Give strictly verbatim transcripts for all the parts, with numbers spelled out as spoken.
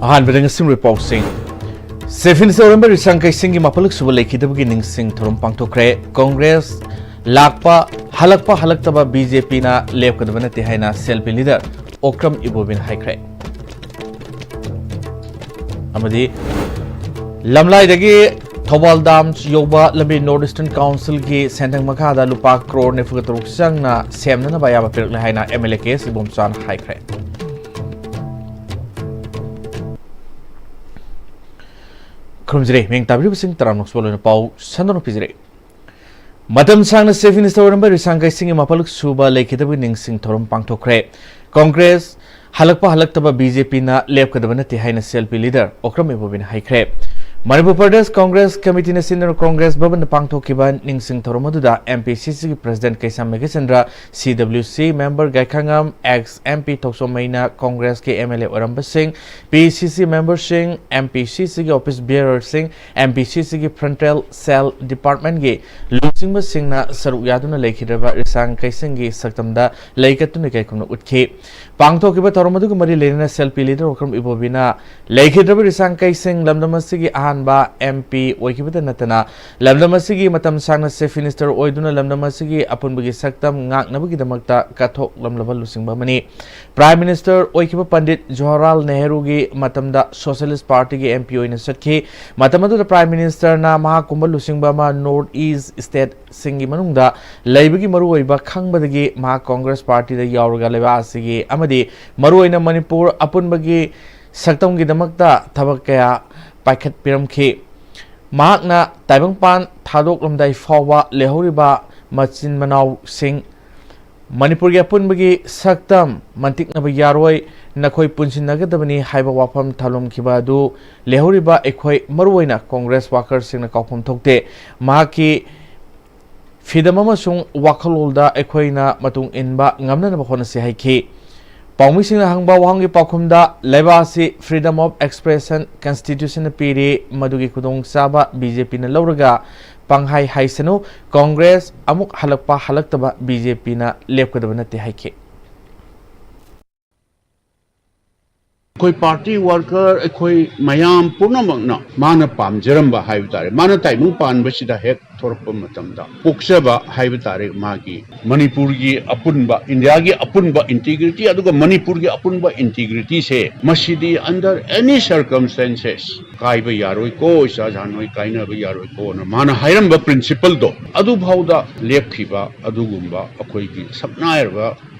ꯑꯍꯥꯟꯕꯗ ꯉꯁꯤꯔꯣꯏ ꯄꯥꯎꯁꯤꯡ꯫ Chief minister ꯑꯣꯏꯔꯝꯕ ꯔꯤꯁꯥꯡ ꯀꯩꯁꯤꯡꯒꯤ ꯃꯥꯄꯜꯂꯛ ꯁꯨꯕ ꯂꯩꯈꯤꯗꯕꯒꯤ ꯅꯤꯡꯁꯤꯡ ꯊꯧꯔꯝ ꯄꯥꯡꯊꯣꯛꯈ꯭ꯔꯦ꯫ ꯀꯣꯡꯒ꯭ꯔꯦꯁ ꯂꯥꯛꯄ, ꯍꯜꯂꯛꯄ ꯍꯜꯂꯛꯇꯕ ꯕꯤꯖꯦꯄꯤꯅ ꯂꯦꯞꯀꯗꯕ ꯅꯠꯇꯦ ꯍꯥꯏꯅ C L P leader Okram ꯏꯕꯣꯕꯤꯅ ꯍꯥꯏꯈ꯭ꯔꯦ꯫ ꯑꯃꯗꯤ ꯂꯝꯂꯥꯏꯗꯒꯤ ꯊꯧꯕꯥꯜ ꯗꯥꯝ ꯌꯧꯕ ꯂꯝꯕꯤ ꯅꯣꯔꯠ ꯏꯁꯇꯔꯟ ꯀꯥꯎꯟꯁꯤꯜꯒꯤ ꯁꯦꯟꯊꯪ ꯃꯈꯥꯗ ꯂꯨꯄꯥ ꯀ꯭ꯔꯣꯔ ꯅꯤꯐꯨꯒ ꯇꯔꯨꯛ ꯆꯪꯅ ꯁꯦꯝꯅꯅꯕ ꯑꯌꯥꯕ ꯄꯤꯔꯛꯂꯦ ꯍꯥꯏꯅ ꯑꯦꯝ ꯑꯦꯜ ꯑꯦ ꯀꯦ ꯑꯦꯁ ꯏꯕꯣꯝꯆꯥꯅ ꯍꯥꯏꯈ꯭ꯔꯦ꯫ ꯈꯨꯔꯨꯝꯖꯔꯤ꯫ ꯃꯤꯡ ꯇꯥꯕꯤꯔꯤꯕꯁꯤꯡ ꯇꯔꯥꯝꯅ ꯅꯣꯛꯆꯕ ꯂꯣꯏꯅ ꯄꯥꯎ ꯁꯟꯗꯣꯛꯅ ꯄꯤꯖꯔꯤ꯫ ꯃꯇꯝ ꯁꯥꯡꯅ ꯆꯤꯐ ꯃꯤꯅꯤꯁꯇꯔ ꯑꯣꯏꯔꯝꯕ ꯔꯤꯁꯥꯡ ꯀꯩꯁꯤꯡꯒꯤ ꯃꯥꯄꯜꯂꯛ ꯁꯨꯕ ꯂꯩꯈꯤꯗꯕꯒꯤ ꯅꯤꯡꯁꯤꯡ ꯊꯧꯔꯝ ꯄꯥꯡꯊꯣꯛꯈ꯭ꯔꯦ꯫ ꯀꯣꯡꯒ꯭ꯔꯦꯁ ꯍꯜꯂꯛꯄ ꯍꯜꯂꯛꯇꯕ ꯕꯤꯖꯦꯄꯤꯅ ꯂꯦꯞꯀꯗꯕ ꯅꯠꯇꯦ ꯍꯥꯏꯅ C L P leader Okram ꯏꯕꯣꯕꯤꯅ ꯍꯥꯏꯈ꯭ꯔꯦ꯫ ꯃꯅꯤꯄꯨꯔ ꯄ꯭ꯔꯗꯦꯁ ꯀꯣꯡꯒ꯭ꯔꯦꯁ ꯀꯃꯤꯇꯤꯅ ꯁꯤꯟꯗꯨꯅ ꯀꯣꯡꯒ꯭ꯔꯦꯁ ꯚꯕꯟꯗ ꯄꯥꯡꯊꯣꯛꯈꯤꯕ ꯅꯤꯡꯁꯤꯡ ꯊꯧꯔꯝ ꯑꯗꯨꯗ ꯑꯦꯝ ꯄꯤ ꯁꯤ ꯁꯤꯒꯤ ꯄ꯭ꯔꯁꯤꯗꯦꯟꯠ ꯀꯩꯁꯥꯝ Meghachandra, C W C member Gaikhangam, ex M P Thokchom ꯃꯩꯅ, ꯀꯣꯡꯒ꯭ꯔꯦꯁꯀꯤ ꯑꯦꯝ ꯑꯦꯜ ꯑꯦ ꯑꯣꯏꯔꯝꯕꯁꯤꯡ, P C C ꯃꯦꯝꯕꯔꯁꯤꯡ, M P ꯁꯤ ꯁꯤꯒꯤ ꯑꯣꯐꯤꯁ ꯕꯤꯌꯔꯔꯁꯤꯡ, ꯑꯦꯝ ꯄꯤ ꯁꯤ ꯁꯤꯒꯤ ꯐ꯭ꯔꯟꯇꯦꯜ ꯁꯦꯜ ꯗꯤꯄꯥꯔꯠꯃꯦꯟꯒꯤ ꯂꯨꯆꯤꯡꯕꯁꯤꯡꯅ ꯁꯔꯨꯛ ꯌꯥꯗꯨꯅ ꯂꯩꯈꯤꯗ꯭ꯔꯕ ꯔꯤꯁꯥꯡ ꯀꯩꯁꯤꯡꯒꯤ ꯁꯛꯇꯝꯗ ꯂꯩꯀꯠꯇꯨꯅ ꯏꯀꯥꯏꯈꯨꯝꯅ ꯎꯠꯈꯤ꯫ ꯄꯥꯡꯊꯣꯛꯈꯤꯕ ꯊꯧꯔꯝ ꯑꯗꯨꯒ ꯃꯔꯤ ꯂꯩꯅꯅ C L P leader Okram ꯏꯕꯣꯕꯤꯅ ꯂꯩꯈꯤꯗ꯭ꯔꯕ ꯔꯤꯁꯥꯡ ꯀꯩꯁꯤꯡ ꯂꯝꯗꯝ ꯑꯁꯤꯒꯤ ꯑꯍꯥꯟꯕ ꯑꯦꯝ ꯄꯤ ꯑꯣꯏꯈꯤꯕꯇ ꯅꯠꯇꯅ ꯂꯝꯗꯝ ꯑꯁꯤꯒꯤ ꯃꯇꯝ ꯁꯥꯡꯅ ꯆꯤꯐ ꯃꯤꯅꯤꯁꯇꯔ ꯑꯣꯏꯗꯨꯅ ꯂꯝꯗꯝ ꯑꯁꯤꯒꯤ ꯑꯄꯨꯟꯕꯒꯤ ꯁꯛꯇꯝ ꯉꯥꯛꯅꯕꯒꯤꯗꯃꯛꯇ ꯀꯠꯊꯣꯛꯂꯝꯂꯕ ꯂꯨꯆꯤꯡꯕ ꯑꯃꯅꯤ꯫ ꯄ꯭ꯔꯥꯏꯝ ꯃꯤꯅꯤꯁꯇꯔ ꯑꯣꯏꯈꯤꯕ ꯄꯟꯗꯤꯠ ꯖꯋꯥꯍꯔꯂꯥꯜ ꯅꯦꯍꯔꯨꯒꯤ ꯃꯇꯝꯗ ꯁꯣꯁꯤꯌꯦꯂꯤꯁ ꯄꯥꯔꯇꯤꯒꯤ ꯑꯦꯝ ꯄꯤ ꯑꯣꯏꯅ ꯆꯠꯈꯤ꯫ ꯃꯇꯝ ꯑꯗꯨꯗ ꯄ꯭ꯔꯥꯏꯝ ꯃꯤꯅꯤꯁꯇꯔꯅ ꯃꯍꯥꯛꯀꯨꯝꯕ ꯂꯨꯆꯤꯡꯕ ꯑꯃ ꯅꯣꯔꯠ ꯏꯁ ꯁ꯭ꯇꯦꯠꯁꯤꯡꯒꯤ ꯃꯅꯨꯡꯗ ꯂꯩꯕꯒꯤ ꯃꯔꯨꯑꯣꯏꯕ ꯈꯪꯕꯗꯒꯤ ꯃꯍꯥꯛ ꯀꯣꯡꯒ꯭ꯔꯦꯁ ꯄꯥꯔꯇꯤꯗ ꯌꯥꯎꯔꯒ ꯂꯩꯕꯥꯛ ꯑꯁꯤꯒꯤ ꯑꯃꯗꯤ ꯃꯔꯨꯑꯣꯏꯅ ꯃꯅꯤꯄꯨꯔ ꯑꯄꯨꯟꯕꯒꯤ ꯁꯛꯇꯝꯒꯤꯗꯃꯛꯇ ꯊꯕꯛ ꯀꯌꯥ ꯄꯥꯏꯈꯠꯄꯤꯔꯝꯈꯤ꯫ ꯃꯍꯥꯛꯅ ꯇꯥꯏꯕꯪꯄꯥꯟ ꯊꯥꯗꯣꯛꯂꯝꯗꯥꯏ ꯐꯥꯎꯕ ꯂꯩꯍꯧꯔꯤꯕ ꯃꯆꯤꯟ ꯃꯅꯥꯎꯁꯤꯡ ꯃꯅꯤꯄꯨꯔꯒꯤ ꯑꯄꯨꯟꯕꯒꯤ ꯁꯛꯇꯝ ꯃꯟꯇꯤꯛꯅꯕ ꯌꯥꯔꯣꯏ, ꯅꯈꯣꯏ ꯄꯨꯟꯁꯤꯟꯅꯒꯗꯕꯅꯤ ꯍꯥꯏꯕ ꯋꯥꯐꯝ ꯊꯝꯂꯝꯈꯤꯕ ꯑꯗꯨ ꯂꯩꯍꯧꯔꯤꯕ ꯑꯩꯈꯣꯏ, ꯃꯔꯨꯑꯣꯏꯅ ꯀꯣꯡꯒ꯭ꯔꯦꯁ ꯋꯥꯀꯔꯁꯤꯡꯅ ꯀꯥꯎꯐꯝ ꯊꯣꯛꯇꯦ꯫ ꯃꯍꯥꯛꯀꯤ ꯐꯤꯗꯝ ꯑꯃꯁꯨꯡ ꯋꯥꯈꯜꯂꯣꯟꯗ ꯑꯩꯈꯣꯏꯅ ꯃꯇꯨꯡ ꯏꯟꯕ ꯉꯝꯅꯅꯕ ꯍꯣꯠꯅꯁꯤ ꯍꯥꯏꯈꯤ꯫ ꯄꯥꯎꯃꯤꯁꯤꯡꯅ ꯍꯪꯕ ꯋꯥꯍꯪꯒꯤ ꯄꯥꯎꯈꯨꯝꯗ, ꯂꯩꯕꯥꯛ ꯑꯁꯤ freedom of expression constitution ꯅ ꯄꯤꯔꯤ, ꯃꯗꯨꯒꯤ ꯈꯨꯗꯣꯡꯆꯥꯕ ꯕꯤ ꯖꯦ ꯄꯤꯅ ꯂꯧꯔꯒ ꯄꯪꯍꯥꯏ ꯍꯥꯏꯁꯅꯨ, ꯀꯣꯡꯒ꯭ꯔꯦꯁ ꯑꯃꯨꯛ ꯍꯜꯂꯛꯄ ꯍꯜꯂꯛꯇꯕ ꯕꯤ ꯖꯦ ꯄꯤꯅ ꯂꯦꯞꯀꯗꯕ ꯅꯠꯇꯦ ꯍꯥꯏꯈꯤ꯫ ꯑꯩꯈꯣꯏ ꯄꯥꯔꯇꯤ ꯋꯥꯔꯀꯔ, ꯑꯩꯈꯣꯏ ꯃꯌꯥꯝ ꯄꯨꯝꯅꯃꯛꯅ ꯃꯥꯅ ꯄꯥꯝꯖꯔꯝꯕ ꯍꯥꯏꯕ ꯇꯥꯔꯦ, ꯃꯥꯅ ꯇꯥꯏꯕꯪ ꯄꯥꯟꯕꯁꯤꯗ ꯍꯦꯛ ꯊꯣꯔꯛꯄ ꯃꯇꯝꯗ ꯄꯣꯛꯆꯕ ꯍꯥꯏꯕ ꯇꯥꯔꯦ, ꯃꯥꯒꯤ ꯃꯅꯤꯄꯨꯔꯒꯤ ꯑꯄꯨꯟꯕ, ꯏꯟꯗꯤꯌꯥꯒꯤ ꯑꯄꯨꯟꯕ ꯏꯟꯇꯤꯒ꯭ꯔꯤꯇꯤ, ꯑꯗꯨꯒ ꯃꯅꯤꯄꯨꯔꯒꯤ ꯑꯄꯨꯟꯕ ꯏꯟꯇꯤꯒ꯭ꯔꯤꯇꯤꯁꯦ, ꯃꯁꯤꯗꯤ under any circumstances ꯀꯥꯏꯕ ꯌꯥꯔꯣꯏꯀꯣ, ꯏꯆꯥ ꯖꯥꯟꯍꯣꯏ, ꯀꯥꯏꯅꯕ ꯌꯥꯔꯣꯏꯀꯣꯅ ꯃꯥꯅ ꯍꯥꯏꯔꯝꯕ ꯄ꯭ꯔꯤꯟꯁꯤꯄꯜꯗꯣ, ꯑꯗꯨꯐꯥꯎꯗ ꯂꯦꯞꯈꯤꯕ ꯑꯗꯨꯒꯨꯝꯕ ꯑꯩꯈꯣꯏꯒꯤ ꯁꯛꯅꯥꯏꯔꯕ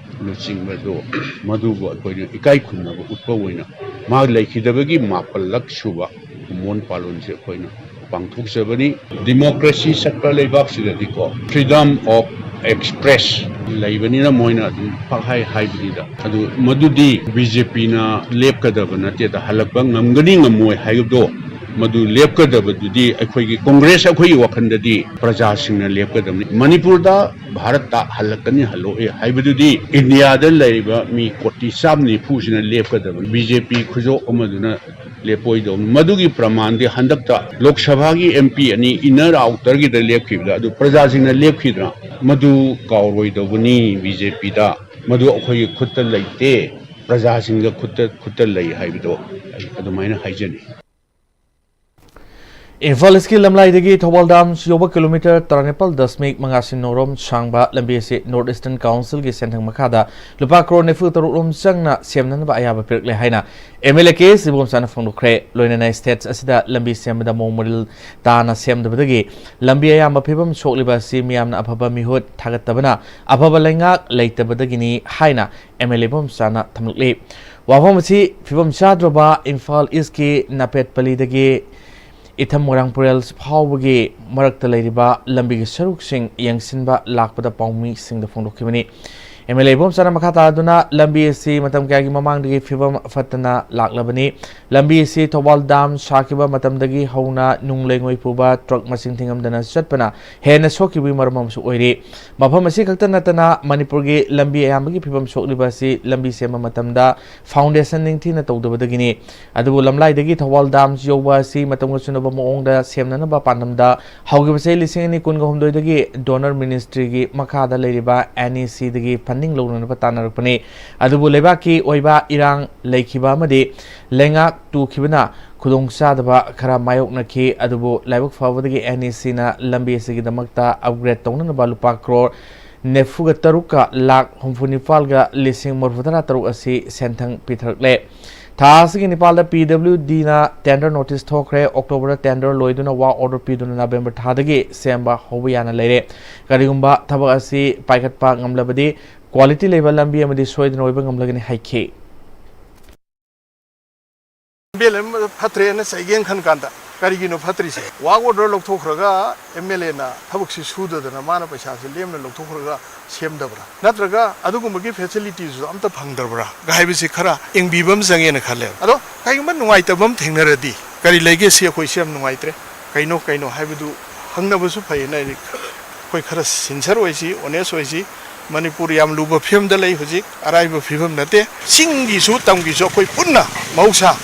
ꯂꯨꯆꯤꯡꯕꯗꯣ, ꯃꯗꯨꯕꯨ ꯑꯩꯈꯣꯏꯅ ꯏꯀꯥꯏ ꯈꯨꯝꯅꯕ ꯎꯠꯄ ꯑꯣꯏꯅ ꯃꯥ ꯂꯩꯈꯤꯗꯕꯒꯤ ꯃꯥꯄꯜꯂꯛ ꯁꯨꯕ ꯀꯨꯝꯑꯣꯟ ꯄꯥꯂꯣꯟꯁꯦ ꯑꯩꯈꯣꯏꯅ ꯄꯥꯡꯊꯣꯛꯆꯕꯅꯤ꯫ ꯗꯤꯃꯣꯀ꯭ꯔꯦꯁꯤ ꯆꯠꯄ ꯂꯩꯕꯥꯛꯁꯤꯗꯗꯤꯀꯣ, freedom of express ꯂꯩꯕꯅꯤꯅ ꯃꯣꯏꯅ ꯑꯗꯨꯝ ꯄꯪꯍꯥꯏ ꯍꯥꯏꯕꯅꯤꯗ꯫ ꯑꯗꯨ ꯃꯗꯨꯗꯤ ꯕꯤ ꯖꯦ ꯄꯤꯅ ꯂꯦꯞꯀꯗꯕ ꯅꯠꯇꯦꯗ, ꯍꯜꯂꯛꯄ ꯉꯝꯒꯅꯤ ꯉꯝꯃꯣꯏ ꯍꯥꯏꯕꯗꯣ, ꯃꯗꯨ ꯂꯦꯞꯀꯗꯕꯗꯨꯗꯤ ꯑꯩꯈꯣꯏꯒꯤ ꯀꯣꯡꯒ꯭ꯔꯦꯁ, ꯑꯩꯈꯣꯏꯒꯤ ꯋꯥꯈꯜꯗꯗꯤ ꯄ꯭ꯔꯖꯥꯁꯤꯡꯅ ꯂꯦꯞꯀꯗꯕꯅꯤ꯫ ꯃꯅꯤꯄꯨꯔꯗ, ꯚꯥꯔꯠꯇ ꯍꯜꯂꯛꯀꯅꯤ ꯍꯜꯂꯛꯑꯣꯏ ꯍꯥꯏꯕꯗꯨꯗꯤ ꯏꯟꯗꯤꯌꯥꯗ ꯂꯩꯔꯤꯕ ꯃꯤ ꯀꯣꯇꯤ ꯆꯥꯝ ꯅꯤꯐꯨꯁꯤꯅ ꯂꯦꯞꯀꯗꯕꯅꯤ꯫ ꯕꯤ ꯖꯦ ꯄꯤ ꯈꯨꯖꯣꯞ ꯑꯃꯗꯨꯅ ꯂꯦꯞꯄꯣꯏꯗꯧꯅꯤ꯫ ꯃꯗꯨꯒꯤ ꯄ꯭ꯔꯃꯥꯟꯗꯤ ꯍꯟꯗꯛꯇ ꯂꯣꯛ ꯁꯚꯥꯒꯤ ꯑꯦꯝ ꯄꯤ ꯑꯅꯤ inner outer ꯒꯤꯗ ꯂꯦꯞꯈꯤꯕꯗ, ꯑꯗꯨ ꯄ꯭ꯔꯖꯥꯁꯤꯡꯅ ꯂꯦꯞꯈꯤꯗ꯭ꯔꯥ? ꯃꯗꯨ ꯀꯥꯎꯔꯣꯏꯗꯧꯕꯅꯤ ꯕꯤ ꯖꯦ ꯄꯤꯗ꯫ ꯃꯗꯨ ꯑꯩꯈꯣꯏꯒꯤ ꯈꯨꯠꯇ ꯂꯩꯇꯦ, ꯄ꯭ꯔꯖꯥꯁꯤꯡꯒ ꯈꯨꯠꯇ, ꯈꯨꯠꯇ ꯂꯩ ꯍꯥꯏꯕꯗꯣ ꯑꯩ ꯑꯗꯨꯃꯥꯏꯅ ꯍꯥꯏꯖꯅꯤꯡꯏ꯫ ꯏꯝꯐꯥꯜ ꯏꯁꯀꯤ ꯂꯝꯂꯥꯏꯗꯒꯤ ꯊꯧꯕꯥꯜ ꯗꯥꯝ ꯌꯧꯕ ꯀꯤꯂꯣꯃꯤꯇꯔ ꯇꯔꯥꯅꯤꯄꯥꯜ ꯗꯁꯃꯤꯛ ꯃꯉꯥ ꯁꯤꯅꯣꯔꯣꯝ ꯁꯥꯡꯕ ꯂꯝꯕꯤ ꯑꯁꯤ ꯅꯣꯔꯠ ꯏꯁꯇꯔꯟ ꯀꯥꯎꯟꯁꯤꯜꯒꯤ ꯁꯦꯟꯊꯪ ꯃꯈꯥꯗ ꯂꯨꯄꯥ ꯀ꯭ꯔꯣꯔ ꯅꯤꯐꯨ ꯇꯔꯨꯛ ꯔꯣꯝ ꯆꯪꯅ ꯁꯦꯝꯅꯅꯕ ꯑꯌꯥꯕ ꯄꯤꯔꯛꯂꯦ ꯍꯥꯏꯅ ꯑꯦꯝ ꯑꯦꯜ ꯑꯦ ꯀꯦ ꯑꯦꯁ ꯏꯕꯣꯝꯆꯥꯅ ꯐꯣꯡꯗꯣꯛꯈ꯭ꯔꯦ꯫ ꯂꯣꯏꯅꯅ ꯁ꯭ꯇꯦꯠꯁ ꯑꯁꯤꯗ ꯂꯝꯕꯤ ꯁꯦꯝꯕꯗ ꯃꯑꯣꯡ ꯃꯔꯤꯜ ꯇꯥꯅ ꯁꯦꯝꯗꯕꯗꯒꯤ ꯂꯝꯕꯤ ꯑꯌꯥꯝꯕ ꯐꯤꯕꯝ ꯁꯣꯛꯂꯤꯕ ꯑꯁꯤ ꯃꯤꯌꯥꯝꯅ ꯑꯐꯕ ꯃꯤꯍꯨꯠ ꯊꯥꯒꯠꯇꯕꯅ ꯑꯐꯕ ꯂꯩꯉꯥꯛ ꯂꯩꯇꯕꯗꯒꯤꯅꯤ ꯍꯥꯏꯅ ꯑꯦꯝ ꯑꯦꯜ ꯑꯦ ꯏꯕꯣꯝꯆꯥꯅ ꯊꯝꯂꯛꯂꯤ꯫ ꯋꯥꯐꯝ ꯑꯁꯤ ꯐꯤꯕꯝ ꯆꯥꯗ꯭ꯔꯕ ꯏꯝꯐꯥꯜ ꯏꯁꯀꯤ ꯅꯥꯄꯦꯠꯄꯂꯤꯗꯒꯤ ꯏꯊꯝ ꯃꯣꯏꯔꯥꯡ ꯄꯨꯔꯦꯜ ꯐꯥꯎꯕꯒꯤ ꯃꯔꯛꯇ ꯂꯩꯔꯤꯕ ꯂꯝꯕꯤꯒꯤ ꯁꯔꯨꯛꯁꯤꯡ ꯌꯦꯡꯁꯤꯟꯕ ꯂꯥꯛꯄꯗ ꯄꯥꯎꯃꯤꯁꯤꯡꯗ ꯐꯣꯡꯗꯣꯛꯈꯤꯕꯅꯤ꯫ ꯑꯦꯝ ꯑꯦꯜ ꯑꯦ ꯏꯕꯣꯝꯆꯥꯅ ꯃꯈꯥ ꯇꯥꯗꯨꯅ ꯂꯝꯕꯤ ꯑꯁꯤ ꯃꯇꯝ ꯀꯌꯥꯒꯤ ꯃꯃꯥꯡꯗꯒꯤ ꯐꯤꯕꯝ ꯐꯠꯇꯅ ꯂꯥꯛꯂꯕꯅꯤ꯫ ꯂꯝꯕꯤ ꯑꯁꯤ ꯊꯧꯕꯥꯜ ꯗꯥꯝ ꯁꯥꯈꯤꯕ ꯃꯇꯝꯗꯒꯤ ꯍꯧꯅ ꯅꯨꯡ ꯂꯩꯉꯣꯏ ꯄꯨꯕ ꯇ꯭ꯔꯛ ꯃꯁꯤꯡ ꯊꯤꯉꯝꯗꯅ ꯆꯠꯄꯅ ꯍꯦꯟꯅ ꯁꯣꯛꯈꯤꯕꯒꯤ ꯃꯔꯝ ꯑꯃꯁꯨ ꯑꯣꯏꯔꯤ꯫ ꯃꯐꯝ ꯑꯁꯤ ꯈꯛꯇ ꯅꯠꯇꯅ ꯃꯅꯤꯄꯨꯔꯒꯤ ꯂꯝꯕꯤ ꯑꯌꯥꯝꯕꯒꯤ ꯐꯤꯕꯝ ꯁꯣꯛꯂꯤꯕ ꯑꯁꯤ ꯂꯝꯕꯤ ꯁꯦꯝꯕ ꯃꯇꯝꯗ ꯐꯥꯎꯟꯗꯦꯁꯟ ꯅꯤꯡꯊꯤꯅ ꯇꯧꯗꯕꯗꯒꯤꯅꯤ꯫ ꯑꯗꯨꯕꯨ ꯂꯝꯂꯥꯏꯗꯒꯤ ꯊꯧꯕꯥꯜ ꯗꯥꯝ ꯌꯧꯕ ꯑꯁꯤ ꯃꯇꯝꯒ ꯆꯨꯅꯕ ꯃꯑꯣꯡꯗ ꯁꯦꯝꯅꯅꯕ ꯄꯥꯟꯗꯝꯗ ꯍꯧꯈꯤꯕ ꯆꯍꯤ ꯂꯤꯁꯤꯡ ꯑꯅꯤ ꯀꯨꯟꯒ ꯍꯨꯝꯗꯣꯏꯗꯒꯤ ꯗꯣꯅꯔ ꯃꯤꯅꯤꯁꯇ꯭ꯔꯤꯒꯤ ꯃꯈꯥꯗ ꯂꯩꯔꯤꯕ ꯑꯦꯟ ꯏ ꯁꯤꯗꯒꯤ ꯅꯤꯡ ꯂꯧꯅꯅꯕ ꯇꯥꯟꯅꯔꯛꯄꯅꯤ꯫ ꯑꯗꯨꯕꯨ ꯂꯩꯕꯥꯛꯀꯤ ꯑꯣꯏꯕ ꯏꯔꯥꯡ ꯂꯩꯈꯤꯕ ꯑꯃꯗꯤ ꯂꯩꯉꯥꯛ ꯇꯨꯈꯤꯕꯅ ꯈꯨꯗꯣꯡꯆꯥꯗꯕ ꯈꯔ ꯃꯥꯌꯣꯛꯅꯈꯤ꯫ ꯑꯗꯨꯕꯨ ꯂꯥꯏꯕꯛ ꯐꯕꯗꯒꯤ NECꯅ ꯂꯝꯕꯤ ꯑꯁꯤꯒꯤꯗꯃꯛꯇ upgrade ꯇꯧꯅꯅꯕ ꯂꯨꯄꯥ ꯀ꯭ꯔꯣꯔ ꯅꯤꯐꯨꯒ ꯇꯔꯨꯛꯀ ꯂꯥꯈ ꯍꯨꯝꯐꯨ ꯅꯤꯄꯥꯜꯒ ꯂꯤꯁꯤꯡ ꯃꯔꯤꯐꯨ ꯇꯔꯥ ꯇꯔꯨꯛ ꯑꯁꯤ ꯁꯦꯟꯊꯪ ꯄꯤꯊꯔꯛꯂꯦ꯫ ꯊꯥ ꯑꯁꯤꯒꯤ ꯅꯤꯄꯥꯜꯗ PWDꯅ tender notice ꯊꯣꯛꯈ꯭ꯔꯦ꯫ Octoberꯗ tender ꯂꯣꯏꯗꯨꯅ work order ꯄꯤꯗꯨꯅ November ꯊꯥꯗꯒꯤ ꯁꯦꯝꯕ ꯍꯧꯕ ꯌꯥꯅ ꯂꯩꯔꯦ꯫ ꯀꯔꯤꯒꯨꯝꯕ ꯊꯕꯛ ꯑꯁꯤ ꯄꯥꯏꯈꯠꯄ ꯉꯝꯂꯕꯗꯤ quality ꯂꯩꯕ ꯂꯝꯕꯤ ꯑꯃꯗꯤ ꯁꯣꯏꯗꯅ ꯑꯣꯏꯕ ꯉꯝꯂꯒꯅꯤ ꯍꯥꯏꯈꯤ꯫ ꯂꯝꯕꯤ ꯑꯃ ꯐꯠꯇ꯭ꯔꯦꯅ ꯆꯩꯒꯦꯅ ꯈꯟ ꯀꯥꯟꯗ ꯀꯔꯤꯒꯤꯅꯣ ꯐꯠꯇ꯭ꯔꯤꯁꯦ? Work order ꯂꯧꯊꯣꯛꯈ꯭ꯔꯒ MLAꯅ ꯊꯕꯛꯁꯤ ꯁꯨꯗꯗꯅ ꯃꯥꯅ ꯄꯩꯁꯥꯁꯤ ꯂꯦꯝꯅ ꯂꯧꯊꯣꯛꯈ꯭ꯔꯒ ꯁꯦꯝꯗꯕ꯭ꯔꯥ? ꯅꯠꯇ꯭ꯔꯒ ꯑꯗꯨꯒꯨꯝꯕꯒꯤ facilitiesꯁꯨ ꯑꯝꯇ ꯐꯪꯗꯕ꯭ꯔꯥ ꯍꯥꯏꯕꯁꯤ ꯈꯔ ꯌꯦꯡꯕꯤꯕ ꯑꯃ ꯆꯪꯉꯦꯅ ꯈꯜꯂꯦꯕ꯫ ꯑꯗꯣ ꯀꯩꯒꯨꯝꯕ ꯅꯨꯡꯉꯥꯏꯇꯕ ꯑꯃ ꯊꯦꯡꯅꯔꯗꯤ ꯀꯔꯤ ꯂꯩꯒꯦ ꯁꯤ ꯑꯩꯈꯣꯏ ꯁꯤ ꯌꯥꯝ ꯅꯨꯡꯉꯥꯏꯇ꯭ꯔꯦ, ꯀꯩꯅꯣ ꯀꯩꯅꯣ ꯍꯥꯏꯕꯗꯨ ꯍꯪꯅꯕꯁꯨ ꯐꯩꯌꯦꯅ ꯑꯩꯗꯤ, ꯑꯩꯈꯣꯏ ꯈꯔ sincere ꯑꯣꯏꯁꯤ, honest ꯑꯣꯏꯁꯤ꯫ ꯃꯅꯤꯄꯨꯔ ꯌꯥꯝ ꯂꯨꯕ ꯐꯤꯕꯝꯗ ꯂꯩ ꯍꯧꯖꯤꯛ, ꯑꯔꯥꯏꯕ ꯐꯤꯕꯝ ꯅꯠꯇꯦ꯫ ꯆꯤꯡꯒꯤꯁꯨ ꯇꯝꯒꯤꯁꯨ ꯑꯩꯈꯣꯏ ꯄꯨꯟꯅ ꯃꯍꯧꯁꯥ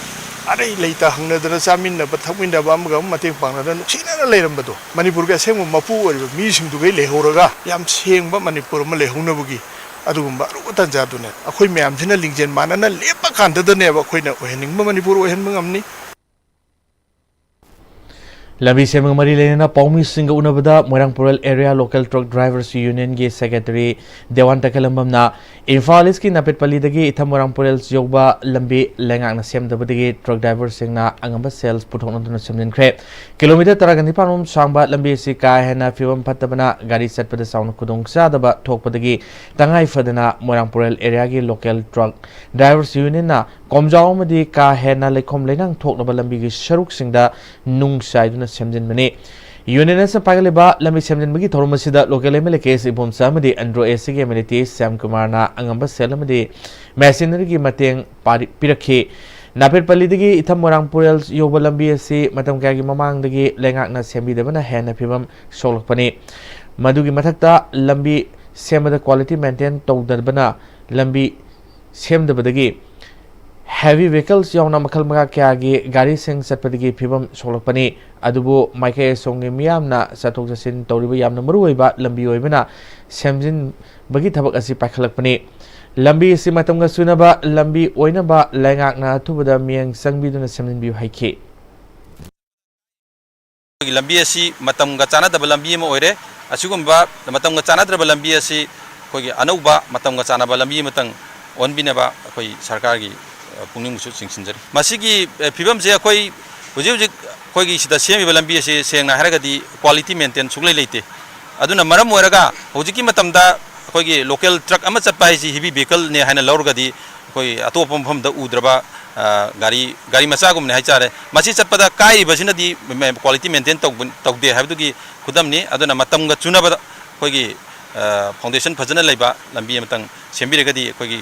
ꯑꯔꯩ ꯂꯩꯇ ꯍꯪꯅꯗꯅ ꯆꯥꯃꯤꯟꯅꯕ ꯊꯛꯃꯤꯟꯅꯕ ꯑꯃꯒ ꯑꯃ ꯃꯇꯦꯡ ꯄꯥꯡꯅꯗꯅ ꯅꯨꯡꯁꯤꯅꯅ ꯂꯩꯔꯝꯕꯗꯣ ꯃꯅꯤꯄꯨꯔꯒꯤ ꯑꯁꯦꯡꯕ ꯃꯄꯨ ꯑꯣꯏꯔꯤꯕ ꯃꯤꯁꯤꯡꯗꯨꯒꯩ ꯂꯩꯍꯧꯔꯒ ꯌꯥꯝ ꯁꯦꯡꯕ ꯃꯅꯤꯄꯨꯔ ꯑꯃ ꯂꯩꯍꯧꯅꯕꯒꯤ ꯑꯗꯨꯒꯨꯝꯕ ꯑꯔꯨꯕ ꯇꯥꯟꯖꯥꯗꯨꯅꯦ꯫ ꯑꯩꯈꯣꯏ ꯃꯌꯥꯝꯁꯤꯅ ꯂꯤꯡꯖꯦꯜ ꯃꯥꯟꯅꯅ ꯂꯦꯞꯄ ꯀꯥꯟꯗꯗꯅꯦꯕ ꯑꯩꯈꯣꯏꯅ ꯑꯣꯏꯍꯟꯅꯤꯡꯕ ꯃꯅꯤꯄꯨꯔ ꯑꯣꯏꯍꯟꯕ ꯉꯝꯅꯤ꯫ ꯂꯝꯕꯤ ꯁꯦꯝꯕꯒ ꯃꯔꯤ ꯂꯩꯅꯅ ꯄꯥꯎꯃꯤꯁꯤꯡꯒ ꯎꯅꯕꯗ ꯃꯣꯏꯔꯥꯡ ꯄꯨꯔꯦꯜ Area Local Truck Drivers Unionꯒꯤ Secretary ꯗꯦꯋꯥꯟ ꯇꯈꯦꯜꯂꯝꯕꯝꯅ Imphal ꯏꯁꯀꯤ ꯅꯥꯄꯦꯠꯄꯜꯂꯤꯗꯒꯤ ꯏꯊꯝ ꯃꯣꯏꯔꯥꯡ ꯄꯨꯔꯦꯜ ꯌꯧꯕ ꯂꯝꯕꯤ ꯂꯩꯉꯥꯛꯅ ꯁꯦꯝꯗꯕꯗꯒꯤ truck driverꯁꯤꯡꯅ ꯑꯉꯝꯕ ꯁꯦꯜ ꯄꯨꯊꯣꯛꯅꯗꯨꯅ ꯁꯦꯝꯖꯤꯟꯈ꯭ꯔꯦ꯫ Kilometre ꯇꯔꯥꯒ ꯅꯤꯄꯥꯟ ꯔꯣꯝ ꯁꯥꯡꯕ ꯂꯝꯕꯤ ꯑꯁꯤ ꯀꯥ ꯍꯦꯟꯅ ꯐꯤꯕꯝ ꯐꯠꯇꯕꯅ ꯒꯥꯔꯤ ꯆꯠꯄꯗ ꯆꯥꯎꯅ ꯈꯨꯗꯣꯡꯆꯥꯗꯕ ꯊꯣꯛꯄꯗꯒꯤ ꯇꯉꯥꯏ ꯐꯗꯅ ꯃꯣꯏꯔꯥꯡ ꯄꯨꯔꯦꯜ areaꯒꯤ Local Truck Drivers Unionꯅ ꯀꯣꯝꯖꯥꯎ ꯑꯃꯗꯤ ꯀꯥ ꯍꯦꯟꯅ ꯂꯩꯈꯣꯝ ꯂꯩꯅꯥꯡ ꯊꯣꯛꯅꯕ ꯂꯝꯕꯤꯒꯤ ꯁꯔꯨꯛꯁꯤꯡꯗ ꯅꯨꯡ ꯆꯥꯏꯗꯨꯅ ꯁꯦꯝꯖꯤꯟꯕꯅꯤ꯫ Union ꯑꯁꯤꯅ ꯄꯥꯏꯈꯠꯂꯤꯕ ꯂꯝꯕꯤ ꯁꯦꯝꯖꯤꯟꯕꯒꯤ ꯊꯧꯔꯝ ꯑꯁꯤꯗ local MLA ꯀꯦ ꯑꯦꯁ ꯏꯕꯣꯝꯆꯥ ꯑꯃꯗꯤ ꯑꯟꯗ꯭ꯔꯣ ꯑꯦꯁ ꯁꯤꯒꯤ MLA ꯇꯤ ꯑꯦꯁ ꯁ꯭ꯌꯥꯝꯀꯨꯃꯥꯔꯅ ꯑꯉꯝꯕ ꯁꯦꯜ ꯑꯃꯗꯤ machineryꯒꯤ ꯃꯇꯦꯡ ꯄꯥꯔꯤ-, ꯄꯤꯔꯛꯈꯤ꯫ ꯅꯥꯄꯦꯠꯄꯜꯂꯤꯗꯒꯤ ꯏꯊꯝ ꯃꯣꯏꯔꯥꯡ ꯄꯨꯔꯦꯜ ꯌꯧꯕ ꯂꯝꯕꯤ ꯑꯁꯤ ꯃꯇꯝ ꯀꯌꯥꯒꯤ ꯃꯃꯥꯡꯗꯒꯤ ꯂꯩꯉꯥꯛꯅ ꯁꯦꯝꯕꯤꯗꯕꯅ ꯍꯦꯟꯅ ꯐꯤꯕꯝ ꯁꯣꯛꯂꯛꯄꯅꯤ꯫ ꯃꯗꯨꯒꯤ ꯃꯊꯛꯇ ꯂꯝꯕꯤ ꯁꯦꯝꯕꯗ quality maintain ꯇꯧꯗꯕꯅ ꯂꯝꯕꯤ ꯁꯦꯝꯗꯕꯗꯒꯤ heavy vehicles ꯌꯥꯎꯅ ꯃꯈꯜ ꯃꯈꯥ ꯀꯌꯥꯒꯤ ꯒꯥꯔꯤꯁꯤꯡ ꯆꯠꯄꯗꯒꯤ ꯐꯤꯕꯝ ꯁꯣꯛꯂꯛꯄꯅꯤ꯫ ꯑꯗꯨꯕꯨ ꯃꯥꯏꯀꯩ ꯑꯁꯣꯝꯒꯤ ꯃꯤꯌꯥꯝꯅ ꯆꯠꯊꯣꯛ ꯆꯠꯁꯤꯟ ꯇꯧꯔꯤꯕ ꯌꯥꯝꯅ ꯃꯔꯨꯑꯣꯏꯕ ꯂꯝꯕꯤ ꯑꯣꯏꯕꯅ ꯁꯦꯝꯖꯤꯟꯕꯒꯤ ꯊꯕꯛ ꯑꯁꯤ ꯄꯥꯏꯈꯠꯂꯛꯄꯅꯤ꯫ ꯂꯝꯕꯤ ꯑꯁꯤ ꯃꯇꯝꯒ ꯆꯨꯅꯕ ꯂꯝꯕꯤ ꯑꯣꯏꯅꯕ ꯂꯩꯉꯥꯛꯅ ꯑꯊꯨꯕꯗ ꯃꯤꯠꯌꯦꯡ ꯆꯪꯕꯤꯗꯨꯅ ꯁꯦꯝꯖꯤꯟꯕꯤꯌꯨ ꯍꯥꯏꯈꯤ꯫ ꯑꯩꯈꯣꯏꯒꯤ ꯂꯝꯕꯤ ꯑꯁꯤ ꯃꯇꯝꯒ ꯆꯥꯟꯅꯗꯕ ꯂꯝꯕꯤ ꯑꯃ ꯑꯣꯏꯔꯦ꯫ ꯑꯁꯤꯒꯨꯝꯕ ꯃꯇꯝꯒ ꯆꯥꯟꯅꯗ꯭ꯔꯕ ꯂꯝꯕꯤ ꯑꯁꯤ ꯑꯩꯈꯣꯏꯒꯤ ꯑꯅꯧꯕ ꯃꯇꯝꯒ ꯆꯥꯟꯅꯕ ꯂꯝꯕꯤ ꯑꯃꯇꯪ ꯑꯣꯟꯕꯤꯅꯕ ꯑꯩꯈꯣꯏ ꯁꯔꯀꯥꯔꯒꯤ, ꯑ, ꯄꯨꯛꯅꯤꯡꯕꯨꯁꯨ ꯆꯤꯡꯁꯤꯟꯖꯔꯤ꯫ ꯃꯁꯤꯒꯤ, ꯑ, ꯐꯤꯕꯝꯁꯦ ꯑꯩꯈꯣꯏ ꯍꯧꯖꯤꯛ ꯍꯧꯖꯤꯛ ꯑꯩꯈꯣꯏꯒꯤ ꯁꯤꯗ ꯁꯦꯝꯃꯤꯕ ꯂꯝꯕꯤ ꯑꯁꯤ ꯁꯦꯡꯅ ꯍꯥꯏꯔꯒꯗꯤ quality maintain ꯁꯨꯡꯂꯩ ꯂꯩꯇꯦ꯫ ꯑꯗꯨꯅ ꯃꯔꯝ ꯑꯣꯏꯔꯒ ꯍꯧꯖꯤꯛꯀꯤ ꯃꯇꯝꯗ ꯑꯩꯈꯣꯏꯒꯤ local truck ꯑꯃ ꯆꯠꯄ ꯍꯥꯏꯁꯤ heavy vehicle ꯅꯦ ꯍꯥꯏꯅ ꯂꯧꯔꯒꯗꯤ ꯑꯩꯈꯣꯏ ꯑꯇꯣꯞꯄ ꯃꯐꯝꯗ ꯎꯗ꯭ꯔꯕ, ꯑ, ꯒꯥꯔꯤ, ꯒꯥꯔꯤ ꯃꯆꯥꯒꯨꯝꯕꯅꯦ ꯍꯥꯏꯇꯥꯔꯦ꯫ ꯃꯁꯤ ꯆꯠꯄꯗ ꯀꯥꯏꯔꯤꯕꯁꯤꯅꯗꯤ ꯃ-, quality maintain ꯇꯧꯕ, ꯇꯧꯗꯦ ꯍꯥꯏꯕꯗꯨꯒꯤ ꯈꯨꯗꯝꯅꯤ꯫ ꯑꯗꯨꯅ ꯃꯇꯝꯒ ꯆꯨꯅꯕꯗ ꯑꯩꯈꯣꯏꯒꯤ, ꯑ, foundation ꯐꯖꯅ ꯂꯩꯕ ꯂꯝꯕꯤ ꯑꯃꯇꯪ ꯁꯦꯝꯕꯤꯔꯒꯗꯤ ꯑꯩꯈꯣꯏꯒꯤ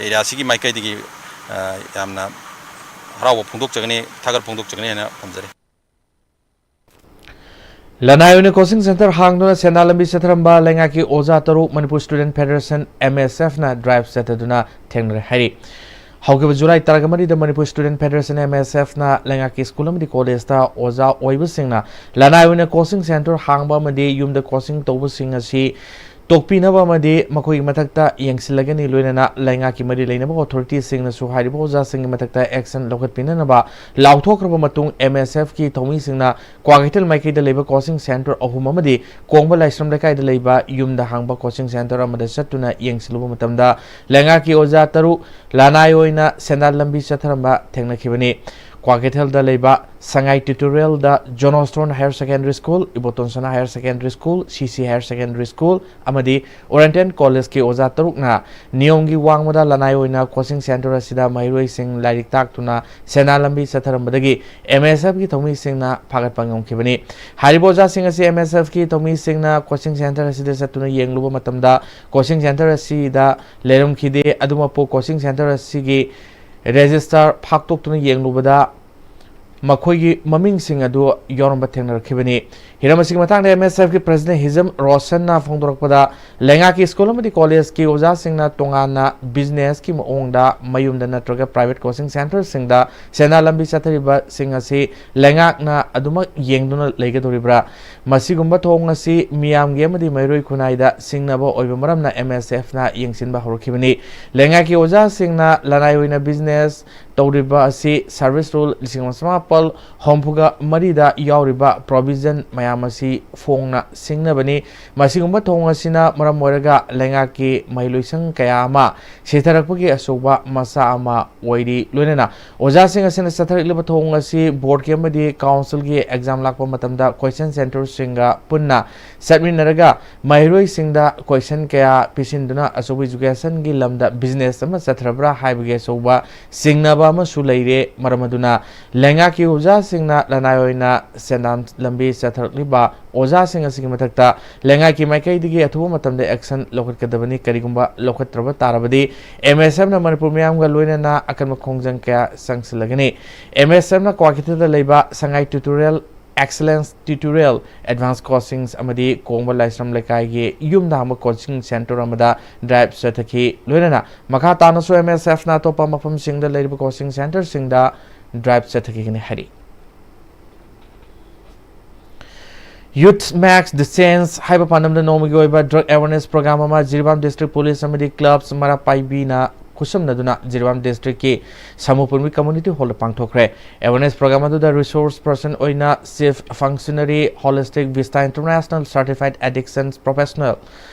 area ꯁꯤꯒꯤ ꯃꯥꯏꯀꯩꯗꯒꯤ, ꯑ, ꯌꯥꯝꯅ ꯍꯔꯥꯎꯕ ꯐꯣꯡꯗꯣꯛꯆꯒꯅꯤ, ꯊꯥꯒꯠ ꯐꯣꯡꯗꯣꯛꯆꯒꯅꯤ ꯍꯥꯏꯅ ꯊꯝꯖꯔꯤ꯫ ꯂꯅꯥꯏ ꯑꯣꯏꯅ coaching centre ꯍꯥꯡꯗꯨꯅ ꯁꯦꯟꯗꯥꯟ ꯂꯝꯕꯤ ꯆꯠꯊꯔꯝꯕ ꯂꯩꯉꯥꯛꯀꯤ ꯑꯣꯖꯥ ꯇꯔꯨꯛ Manipur Student Federation, M S F ꯅ drive ꯆꯠꯊꯗꯨꯅ ꯊꯦꯡꯅꯔꯦ ꯍꯥꯏꯔꯤ꯫ ꯍꯧꯈꯤꯕ July ꯇꯔꯥꯃꯔꯤꯗ Manipur Student Federation, M S F ꯅ ꯂꯩꯉꯥꯛꯀꯤ ꯁ꯭ꯀꯨꯜ ꯑꯃꯗꯤ ꯀꯣꯂꯦꯖꯇ ꯑꯣꯖꯥ ꯑꯣꯏꯕꯁꯤꯡꯅ ꯂꯅꯥꯏ ꯑꯣꯏꯅ coaching centre ꯍꯥꯡꯕ ꯑꯃꯗꯤ ꯌꯨꯝꯗ coaching ꯇꯧꯕꯁꯤꯡ ꯑꯁꯤ ꯇꯣꯛꯄꯤꯅꯕ ꯑꯃꯗꯤ ꯃꯈꯣꯏꯒꯤ ꯃꯊꯛꯇ ꯌꯦꯡꯁꯤꯜꯂꯒꯅꯤ꯫ ꯂꯣꯏꯅꯅ ꯂꯩꯉꯥꯛꯀꯤ ꯃꯔꯤ ꯂꯩꯅꯕ authority ꯁꯤꯡꯅꯁꯨ ꯍꯥꯏꯔꯤꯕ ꯑꯣꯖꯥꯁꯤꯡꯒꯤ ꯃꯊꯛꯇ action ꯂꯧꯈꯠꯄꯤꯅꯅꯕ ꯂꯥꯎꯊꯣꯛꯈ꯭ꯔꯕ ꯃꯇꯨꯡ, M S F ꯀꯤ ꯊꯧꯃꯤꯁꯤꯡꯅ ꯀ꯭ꯋꯥꯀꯩꯊꯦꯜ ꯃꯥꯏꯀꯩꯗ ꯂꯩꯕ coaching centre ꯑꯍꯨꯝ ꯑꯃꯗꯤ ꯀꯣꯡꯕ ꯂꯥꯏꯁ꯭ꯔꯝ ꯂꯩꯀꯥꯏꯗ ꯂꯩꯕ ꯌꯨꯝꯗ ꯍꯥꯡꯕ coaching centre ꯑꯃꯗ ꯆꯠꯇꯨꯅ ꯌꯦꯡꯁꯤꯜꯂꯨꯕ ꯃꯇꯝꯗ, ꯂꯩꯉꯥꯛꯀꯤ ꯑꯣꯖꯥ ꯇꯔꯨꯛ ꯂꯅꯥꯏ ꯑꯣꯏꯅ ꯁꯦꯟꯗꯥꯟ ꯂꯝꯕꯤ ꯆꯠꯊꯔꯝꯕ ꯊꯦꯡꯅꯈꯤꯕꯅꯤ꯫ ꯀ꯭ꯋꯥꯀꯩꯊꯦꯜꯗ ꯂꯩꯕ ꯁꯉꯥꯏ Tutorial ꯗ, Johnstone Higher Secondary School, Iboton ꯁꯅꯥ Higher Secondary School, C C Higher Secondary School ꯑꯃꯗꯤ Oriental College ꯀꯤ ꯑꯣꯖꯥ ꯇꯔꯨꯛꯅ ꯅꯤꯌꯣꯝꯒꯤ ꯋꯥꯡꯃꯗ ꯂꯅꯥꯏ ꯑꯣꯏꯅ coaching centre ꯑꯁꯤꯗ ꯃꯍꯩꯔꯣꯏꯁꯤꯡ ꯂꯥꯏꯔꯤꯛ ꯇꯥꯛꯇꯨꯅ ꯁꯦꯟꯗꯥꯟ ꯂꯝꯕꯤ ꯆꯠꯊꯔꯝꯕꯗꯒꯤ M S F ꯀꯤ ꯊꯧꯃꯤꯁꯤꯡꯅ ꯐꯥꯒꯠꯄ ꯉꯝꯈꯤꯕꯅꯤ꯫ ꯍꯥꯏꯔꯤꯕ ꯑꯣꯖꯥꯁꯤꯡ ꯑꯁꯤ M S F ꯀꯤ ꯊꯧꯃꯤꯁꯤꯡꯅ coaching centre ꯑꯁꯤꯗ ꯆꯠꯇꯨꯅ ꯌꯦꯡꯂꯨꯕ ꯃꯇꯝꯗ coaching centre ꯑꯁꯤꯗ ꯂꯩꯔꯝꯈꯤꯗꯦ꯫ ꯑꯗꯨꯃꯛꯄꯨ coaching centre ꯑꯁꯤꯒꯤ register ꯐꯥꯛꯇꯣꯛꯇꯨꯅ ꯌꯦꯡꯂꯨꯕꯗ ꯃꯈꯣꯏꯒꯤ ꯃꯃꯤꯡꯁꯤꯡ ꯑꯗꯨ ꯌꯥꯎꯔꯝꯕ ꯊꯦꯡꯅꯔꯛꯈꯤꯕꯅꯤ꯫ ꯍꯤꯔꯝ ꯑꯁꯤꯒꯤ ꯃꯇꯥꯡꯗ M S F ꯀꯤ president ꯍꯤꯖꯝ ꯔꯣꯁꯟꯅ ꯐꯣꯡꯗꯣꯔꯛꯄꯗ, ꯂꯩꯉꯥꯛꯀꯤ ꯁ꯭ꯀꯨꯜ ꯑꯃꯗꯤ ꯀꯣꯂꯦꯖꯀꯤ ꯑꯣꯖꯥꯁꯤꯡꯅ ꯇꯣꯉꯥꯟꯅ business ꯀꯤ ꯃꯑꯣꯡꯗ ꯃꯌꯨꯝꯗ ꯅꯠꯇ꯭ꯔꯒ private coaching centre ꯁꯤꯡꯗ ꯁꯦꯟꯗꯥꯟ ꯂꯝꯕꯤ ꯆꯠꯊꯔꯤꯕꯁꯤꯡ ꯑꯁꯤ ꯂꯩꯉꯥꯛꯅ ꯑꯗꯨꯃꯛ ꯌꯦꯡꯗꯨꯅ ꯂꯩꯒꯗꯧꯔꯤꯕ꯭ꯔꯥ? ꯃꯁꯤꯒꯨꯝꯕ ꯊꯧꯑꯣꯡ ꯑꯁꯤ ꯃꯤꯌꯥꯝꯒꯤ ꯑꯃꯗꯤ ꯃꯍꯩꯔꯣꯏ ꯈꯨꯟꯅꯥꯏꯗ ꯁꯤꯡꯅꯕ ꯑꯣꯏꯕ ꯃꯔꯝꯅ M S F ꯅ ꯌꯦꯡꯁꯤꯟꯕ ꯍꯧꯔꯛꯈꯤꯕꯅꯤ꯫ ꯂꯩꯉꯥꯛꯀꯤ ꯑꯣꯖꯥꯁꯤꯡꯅ ꯂꯅꯥꯏ ꯑꯣꯏꯅ business ꯇꯧꯔꯤꯕ ꯑꯁꯤ service rule ꯂꯤꯁꯤꯡ ꯑꯃ ꯆꯃꯥꯄꯜ ꯍꯨꯝꯐꯨꯒ ꯃꯔꯤꯗ ꯌꯥꯎꯔꯤꯕ provision ꯃꯌꯥꯝ ꯑꯁꯤ ꯐꯣꯡꯅ ꯁꯤꯡꯅꯕꯅꯤ꯫ ꯃꯁꯤꯒꯨꯝꯕ ꯊꯧꯑꯣꯡ ꯑꯁꯤꯅ ꯃꯔꯝ ꯑꯣꯏꯔꯒ ꯂꯩꯉꯥꯛꯀꯤ ꯃꯍꯩꯂꯣꯏꯁꯪ ꯀꯌꯥ ꯑꯃ ꯁꯤꯊꯔꯛꯄꯒꯤ ꯑꯆꯧꯕ ꯃꯆꯥꯛ ꯑꯃ ꯑꯣꯏꯔꯤ꯫ ꯂꯣꯏꯅꯅ ꯑꯣꯖꯥꯁꯤꯡ ꯑꯁꯤꯅ ꯆꯠꯊꯔꯛꯂꯤꯕ ꯊꯧꯑꯣꯡ ꯑꯁꯤ board ꯀꯤ ꯑꯃꯗꯤ council ꯒꯤ exam ꯂꯥꯛꯄ ꯃꯇꯝꯗ coaching centre ꯁꯤꯡꯒ ꯄꯨꯟꯅ ꯆꯠꯃꯤꯟꯅꯔꯒ ꯃꯍꯩꯔꯣꯏꯁꯤꯡꯗ question ꯀꯌꯥ ꯄꯤꯁꯤꯟꯗꯨꯅ ꯑꯆꯧꯕ education ꯒꯤ ꯂꯝꯗ business ꯑꯃ ꯆꯠꯊꯔꯕ꯭ꯔꯥ ꯍꯥꯏꯕꯒꯤ ꯑꯆꯧꯕ ꯆꯤꯡꯅꯕ ꯑꯃꯁꯨ ꯂꯩꯔꯦ꯫ ꯃꯔꯝ ꯑꯗꯨꯅ ꯂꯩꯉꯥꯛꯀꯤ ꯑꯣꯖꯥꯁꯤꯡꯅ ꯂꯅꯥꯏ ꯑꯣꯏꯅ ꯁꯦꯟꯗꯥꯟ ꯂꯝꯕꯤ ꯆꯠꯊꯔꯛꯂꯤꯕ ꯑꯣꯖꯥꯁꯤꯡ ꯑꯁꯤꯒꯤ ꯃꯊꯛꯇ ꯂꯩꯉꯥꯛꯀꯤ ꯃꯥꯏꯀꯩꯗꯒꯤ ꯑꯊꯨꯕ ꯃꯇꯝꯗ action ꯂꯧꯈꯠꯀꯗꯕꯅꯤ꯫ ꯀꯔꯤꯒꯨꯝꯕ ꯂꯧꯈꯠꯇ꯭ꯔꯕ ꯇꯥꯔꯕꯗꯤ M S F ꯅ ꯃꯅꯤꯄꯨꯔ ꯃꯤꯌꯥꯝꯒ ꯂꯣꯏꯅꯅ ꯑꯀꯟꯕ ꯈꯣꯡꯖꯪ ꯀꯌꯥ ꯆꯪꯁꯤꯜꯂꯒꯅꯤ꯫ M S F ꯅ ꯀ꯭ꯋꯥꯀꯩꯊꯦꯜꯗ ꯂꯩꯕ ꯁꯉꯥꯏ Tutorial Excellence Tutorial Advanced Coaching ꯑꯃꯗꯤ ꯀꯣꯡꯕ ꯂꯥꯏꯁ꯭ꯔꯝ ꯂꯩꯀꯥꯏꯒꯤ ꯌꯨꯝꯗ ꯍꯥꯡꯕ coaching centre ꯑꯃꯗ drive ꯆꯠꯊꯈꯤ꯫ ꯂꯣꯏꯅꯅ ꯃꯈꯥ ꯇꯥꯅꯁꯨ M S F ꯅ ꯑꯇꯣꯞꯄ ꯃꯐꯝꯁꯤꯡꯗ ꯂꯩꯔꯤꯕ coaching centre ꯁꯤꯡꯗ drive ꯆꯠꯊꯈꯤꯒꯅꯤ ꯍꯥꯏꯔꯤ꯫ Youth Makes the Change ꯍꯥꯏꯕ ꯄꯥꯟꯗꯝꯗ ꯅꯣꯡꯃꯒꯤ ꯑꯣꯏꯕ drug awareness program ꯑꯃ ꯖꯤꯔꯤꯕꯥꯝ district police ꯑꯃꯗꯤ clubs ꯃꯔꯥ ꯄꯥꯏꯕꯤꯅ ꯈꯨꯠꯁꯝꯅꯗꯨꯅ ꯖꯤꯔꯤꯕꯥꯝ district ꯀꯤ ꯁꯃꯨꯄꯨꯟꯕꯤ community hall ꯗ ꯄꯥꯡꯊꯣꯛꯈ꯭ꯔꯦ꯫ Awareness program ꯑꯗꯨꯗ resource person ꯑꯣꯏꯅ Chief Functionary, Holistic Vista International Certified Addictions Professional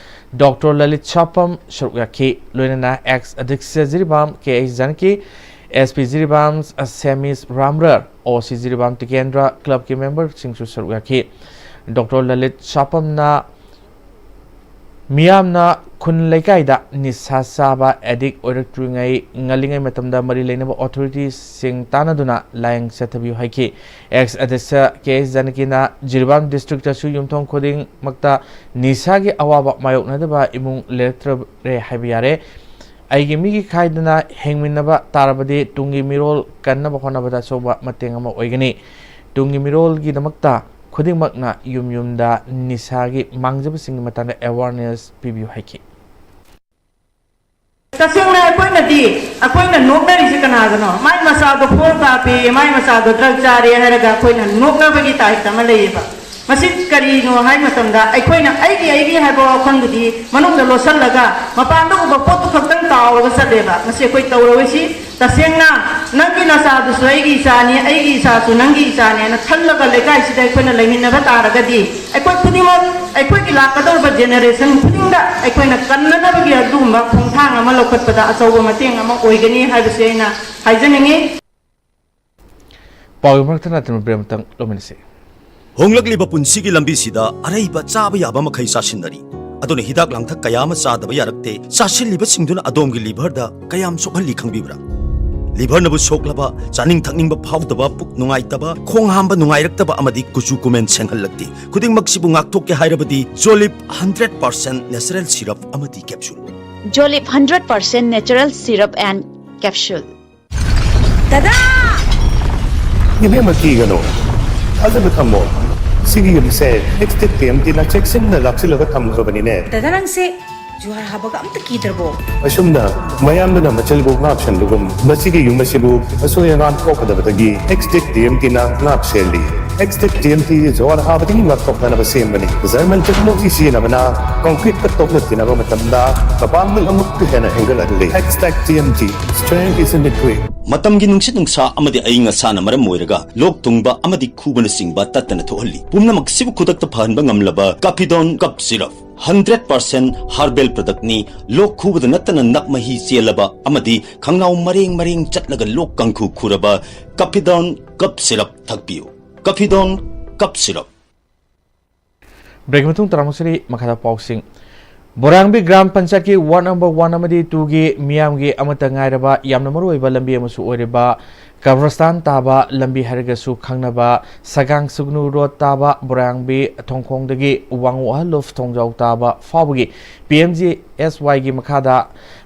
Doctor Lalit ꯁꯥꯄꯝ ꯁꯔꯨꯛ ꯌꯥꯈꯤ꯫ ꯂꯣꯏꯅꯅ ex ꯑꯗꯤꯛꯁ Jiribam K H Janaki, S P Jiribam ꯁꯦꯃꯤꯁ ꯔꯥꯝꯔꯔ, O C Jiribam Tikendra, club ꯀꯤ member ꯁꯤꯡꯁꯨ ꯁꯔꯨꯛ ꯌꯥꯈꯤ꯫ Doctor ꯂꯂꯤꯠ ꯁꯥꯄꯝꯅ ꯃꯤꯌꯥꯝꯅ ꯈꯨꯟ ꯂꯩꯀꯥꯏꯗ ꯅꯤꯁꯥ ꯆꯥꯕ addict ꯑꯣꯏꯔꯛꯇ꯭ꯔꯤꯉꯩ ꯉꯜꯂꯤꯉꯩ ꯃꯇꯝꯗ ꯃꯔꯤ ꯂꯩꯅꯕ authority ꯁꯤꯡ ꯇꯥꯟꯅꯗꯨꯅ ꯂꯥꯌꯦꯡ ꯆꯠꯊꯕꯤꯌꯨ ꯍꯥꯏꯈꯤ꯫ Ex ꯑꯗꯤꯛꯁ ꯀꯦ ꯑꯩꯆ ꯖꯥꯅꯀꯤꯅ ꯖꯤꯔꯤꯕꯥꯝ district ꯇꯁꯨ ꯌꯨꯝꯊꯣꯡ ꯈꯨꯗꯤꯡꯃꯛꯇ ꯅꯤꯁꯥꯒꯤ ꯑꯋꯥꯕ ꯃꯥꯌꯣꯛꯅꯗꯕ ꯏꯃꯨꯡ ꯂꯩꯔꯛꯇ꯭ꯔꯦ ꯍꯥꯏꯕ ꯌꯥꯔꯦ꯫ ꯑꯩꯒꯤ ꯃꯤꯒꯤ ꯈꯥꯏꯗꯅ ꯍꯤꯡꯃꯤꯟꯅꯕ ꯇꯥꯔꯕꯗꯤ ꯇꯨꯡꯒꯤ ꯃꯤꯔꯣꯜ ꯀꯟꯅꯕ ꯍꯣꯠꯅꯕꯗ ꯑꯆꯧꯕ ꯃꯇꯦꯡ ꯑꯃ ꯑꯣꯏꯒꯅꯤ꯫ ꯇꯨꯡꯒꯤ ꯃꯤꯔꯣꯜꯒꯤꯗꯃꯛꯇ ꯈꯨꯗꯤꯡꯃꯛꯅ ꯌꯨꯝ ꯌꯨꯝꯗ ꯅꯤꯁꯥꯒꯤ ꯃꯥꯡꯖꯕꯁꯤꯡꯒꯤ ꯃꯇꯥꯡꯗ awareness ꯄꯤꯕꯤꯌꯨ ꯍꯥꯏꯈꯤ꯫ ꯇꯁꯦꯡꯅ ꯑꯩꯈꯣꯏꯅꯗꯤ, ꯑꯩꯈꯣꯏꯅ ꯅꯣꯛꯅꯔꯤꯁꯤ ꯀꯅꯥꯒꯅꯣ? ꯃꯥꯏ ꯃꯆꯥꯗꯣ ꯐꯣꯔ ꯀꯥꯞꯄꯤ, ꯃꯥꯏ ꯃꯆꯥꯗꯣ ꯗ꯭ꯔꯒ ꯆꯥꯔꯦ ꯍꯥꯏꯔꯒ ꯑꯩꯈꯣꯏꯅ ꯅꯣꯛꯅꯕꯒꯤ ꯇꯥꯏꯞꯇ ꯑꯃ ꯂꯩꯌꯦꯕ꯫ ꯃꯁꯤ ꯀꯔꯤꯅꯣ ꯍꯥꯏ ꯃꯇꯝꯗ, ꯑꯩꯈꯣꯏꯅ ꯑꯩꯒꯤ, ꯑꯩꯒꯤ ꯍꯥꯏꯕ ꯋꯥꯈꯜꯗꯨꯗꯤ ꯃꯅꯨꯡꯗ ꯂꯣꯠꯁꯤꯜꯂꯒ, ꯃꯄꯥꯟꯗ ꯎꯕ ꯄꯣꯠꯇꯨ ꯈꯛꯇꯪ ꯇꯥꯎꯔꯒ ꯆꯠꯂꯦꯕ꯫ ꯃꯁꯤ ꯑꯩꯈꯣꯏ ꯇꯧꯔꯔꯣꯏꯁꯤ꯫ ꯇꯁꯦꯡꯅ ꯅꯪꯒꯤ ꯅꯆꯥꯗꯨꯁꯨ ꯑꯩꯒꯤ ꯏꯆꯥꯅꯤ, ꯑꯩꯒꯤ ꯏꯆꯥꯁꯨ ꯅꯪꯒꯤ ꯏꯆꯥꯅꯦꯅ ꯈꯜꯂꯒ ꯂꯩꯀꯥꯏꯁꯤꯗ ꯑꯩꯈꯣꯏꯅ ꯂꯩꯃꯤꯟꯅꯕ ꯇꯥꯔꯒꯗꯤ, ꯑꯩꯈꯣꯏ ꯈꯨꯗꯤꯡꯃꯛ, ꯑꯩꯈꯣꯏꯒꯤ ꯂꯥꯛꯀꯗꯧꯔꯤꯕ ꯖꯦꯅꯦꯔꯦꯁꯟ ꯈꯨꯗꯤꯡꯗ ꯑꯩꯈꯣꯏꯅ ꯀꯟꯅꯅꯕꯒꯤ ꯑꯗꯨꯒꯨꯝꯕ ꯈꯣꯡꯊꯥꯡ ꯑꯃ ꯂꯧꯈꯠꯄꯗ ꯑꯆꯧꯕ ꯃꯇꯦꯡ ꯑꯃ ꯑꯣꯏꯒꯅꯤ ꯍꯥꯏꯕꯁꯤ ꯑꯩꯅ ꯍꯥꯏꯖꯅꯤꯡꯏ꯫ ꯄꯥꯎꯒꯤ ꯃꯔꯛꯇ ꯅꯠꯇꯅ ꯕ꯭ꯔꯦꯛ ꯑꯃꯇꯪ ꯂꯧꯃꯤꯟꯅꯁꯤ꯫ ꯍꯣꯡꯂꯛꯂꯤꯕ ꯄꯨꯟꯁꯤꯒꯤ ꯂꯝꯕꯤꯁꯤꯗ ꯑꯔꯩꯕ ꯆꯥꯕ ꯌꯥꯕ ꯃꯈꯩ ꯆꯥꯁꯤꯟꯅꯔꯤ꯫ ꯑꯗꯨꯅ ꯍꯤꯗꯥꯛ ꯂꯥꯡꯊꯛ ꯀꯌꯥ ꯑꯃ ꯆꯥꯗꯕ ꯌꯥꯔꯛꯇꯦ꯫ ꯆꯥꯁꯤꯜꯂꯤꯕꯁꯤꯡꯗꯨꯅ ꯑꯗꯣꯝꯒꯤ ꯂꯤꯚꯔꯗ ꯀꯌꯥꯝ ꯁꯣꯛꯍꯜꯂꯤ ꯈꯪꯕꯤꯕ꯭ꯔꯥ? ꯂꯤꯚꯔꯅꯕꯨ ꯁꯣꯛꯂꯕ, ꯆꯥꯅꯤꯡ ꯊꯛꯅꯤꯡꯕ ꯐꯥꯎꯗꯕ, ꯄꯨꯛ ꯅꯨꯡꯉꯥꯏꯇꯕ, ꯈꯣꯡ ꯍꯥꯝꯕ ꯅꯨꯡꯉꯥꯏꯔꯛꯇꯕ ꯑꯃꯗꯤ ꯀꯨꯆꯨ ꯀꯨꯃꯦꯟ ꯁꯦꯡꯍꯜꯂꯛꯇꯦ꯫ ꯈꯨꯗꯤꯡꯃꯛꯁꯤꯕꯨ ꯉꯥꯛꯊꯣꯛꯀꯦ ꯍꯥꯏꯔꯕꯗꯤ ꯖꯣꯂꯤꯞ ꯍꯟꯗ꯭ꯔꯦꯠ ꯄꯥꯔꯁꯦꯟ natural syrup ꯑꯃꯗꯤ capsule꯫ Jolip hundred percent natural syrup and capsule. ꯗꯗꯥ! ꯏꯕꯦꯝꯃ, ꯀꯤꯒꯅꯨ꯫ ꯊꯥꯖꯕ ꯊꯝꯃꯣ꯫ ꯁꯤꯒꯤ ꯌꯨꯝꯁꯦ ꯑꯦꯛꯁꯇꯦꯛ ꯇꯤ ꯑꯦꯝ ꯇꯤꯅ ꯆꯦꯛꯁꯤꯟꯅ ꯂꯥꯛꯁꯤꯜꯂꯒ ꯊꯝꯈ꯭ꯔꯕꯅꯤꯅꯦ꯫ ꯗꯗꯥ, ꯅꯪꯁꯦ ꯖꯨꯍꯥꯔ ꯍꯥꯕꯒ ꯑꯝꯇ ꯀꯤꯗ꯭ꯔꯕꯣ? ꯑꯁꯨꯝꯅ ꯃꯌꯥꯝꯗꯨꯅ ꯃꯆꯤꯜꯕꯨ ꯉꯥꯛ ꯁꯦꯟꯕꯒꯨꯝ, ꯃꯁꯤꯒꯤ ꯌꯨꯝ ꯑꯁꯤꯕꯨ ꯑꯁꯣꯏ ꯑꯉꯥꯝ ꯊꯣꯛꯀꯗꯕꯗꯒꯤ ꯑꯦꯛꯁꯇꯦꯛ ꯇꯤ ꯑꯦꯝ ꯇꯤꯅ ꯉꯥꯛ ꯁꯦꯜꯂꯤ꯫ ꯑꯦꯛꯁꯇꯦꯛ ꯇꯤ ꯑꯦꯝ ꯇꯤ ꯖꯨꯍꯥꯔ ꯍꯥꯕꯗꯒꯤ ꯉꯥꯛꯊꯣꯛꯅꯅꯕ ꯁꯦꯝꯕꯅꯤ꯫ ꯖꯔꯃꯟ ꯇꯦꯛꯅꯣꯂꯣꯖꯤ ꯁꯤꯖꯤꯟꯅꯕꯅ ꯀꯣꯟꯀ꯭ꯔꯤꯠꯀ ꯇꯣꯛꯅ ꯇꯤꯟꯅꯕ ꯃꯇꯝꯗ ꯃꯄꯥꯡꯒꯜ ꯑꯃꯨꯛꯀ ꯍꯦꯟꯅ ꯍꯦꯟꯒꯠꯍꯜꯂꯤ꯫ Xtech T M T, strength is in the grit. ꯃꯇꯝꯒꯤ ꯅꯨꯡꯁꯤꯠ ꯅꯨꯡꯁꯥ ꯑꯃꯗꯤ ꯑꯏꯪ ꯑꯁꯥꯅ ꯃꯔꯝ ꯑꯣꯏꯔꯒ ꯂꯣꯛ ꯊꯨꯡꯕ ꯑꯃꯗꯤ ꯈꯨꯕꯅꯆꯤꯡꯕ ꯇꯠꯇꯅ ꯊꯣꯛꯍꯜꯂꯤ꯫ ꯄꯨꯝꯅꯃꯛꯁꯤꯕꯨ ꯈꯨꯗꯛꯇ ꯐꯍꯟꯕ ꯉꯝꯂꯕ ꯀꯥꯐꯤꯗꯣꯟ ꯀꯞ ꯁꯤꯔꯞ, ꯍꯟꯗ꯭ꯔꯦꯠ ꯄꯥꯔꯁꯦꯟ ꯍꯥꯔꯕꯦꯜ ꯄ꯭ꯔꯗꯛꯅꯤ꯫ ꯂꯣꯛ ꯈꯨꯕꯗ ꯅꯠꯇꯅ ꯅꯞ ꯃꯍꯤ ꯆꯦꯜꯂꯕ ꯑꯃꯗꯤ ꯈꯪꯅꯥꯎ ꯃꯔꯦꯡ ꯃꯔꯦꯡ ꯆꯠꯂꯒ ꯂꯣꯛ ꯀꯥꯡꯈꯨ ꯈꯨꯔꯕ ꯀꯥꯐꯤꯗꯣꯟ ꯀꯞ ꯁꯤꯔꯞ ꯊꯛꯄꯤꯌꯨ꯫ ꯀꯥꯐꯤꯗꯣꯟ ꯀꯞ ꯁꯤꯔꯞ꯫ ꯕ꯭ꯔꯦꯛꯀꯤ ꯃꯇꯨꯡ ꯇꯔꯥꯃꯥꯊꯣꯏ ꯃꯈꯥꯗ ꯄꯥꯎꯁꯤꯡ꯫ ꯕꯣꯔꯥꯡꯕꯤ ꯒ꯭ꯔꯥꯝ ꯄꯟꯆꯥꯌꯠꯀꯤ ꯋꯥꯔꯗ ꯅꯝꯕꯔ ꯋꯥꯟ ꯑꯃꯗꯤ ꯇꯨꯒꯤ ꯃꯤꯌꯥꯝꯒꯤ ꯑꯃꯠꯇ ꯉꯥꯏꯔꯕ ꯌꯥꯝꯅ ꯃꯔꯨꯑꯣꯏꯕ ꯂꯝꯕꯤ ꯑꯃꯁꯨ ꯑꯣꯏꯔꯤꯕ ꯀꯕ꯭ꯔꯁꯇꯥꯟ ꯇꯥꯕ ꯂꯝꯕꯤ ꯍꯥꯏꯔꯒꯁꯨ ꯈꯪꯅꯕ ꯁꯒꯥꯡ ꯁꯨꯒꯅꯨ ꯔꯣꯗ ꯇꯥꯕ ꯕꯣꯔꯥꯡꯕꯤ ꯊꯣꯡꯈꯣꯡꯗꯒꯤ ꯋꯥꯡꯉꯨ ꯑꯍꯜꯂꯨꯞ ꯊꯣꯡꯖꯥꯎ ꯇꯥꯕ ꯐꯥꯎꯕꯒꯤ ꯄꯤ ꯑꯦꯝ ꯖꯤ ꯑꯦꯁ ꯋꯥꯏꯒꯤ ꯃꯈꯥꯗ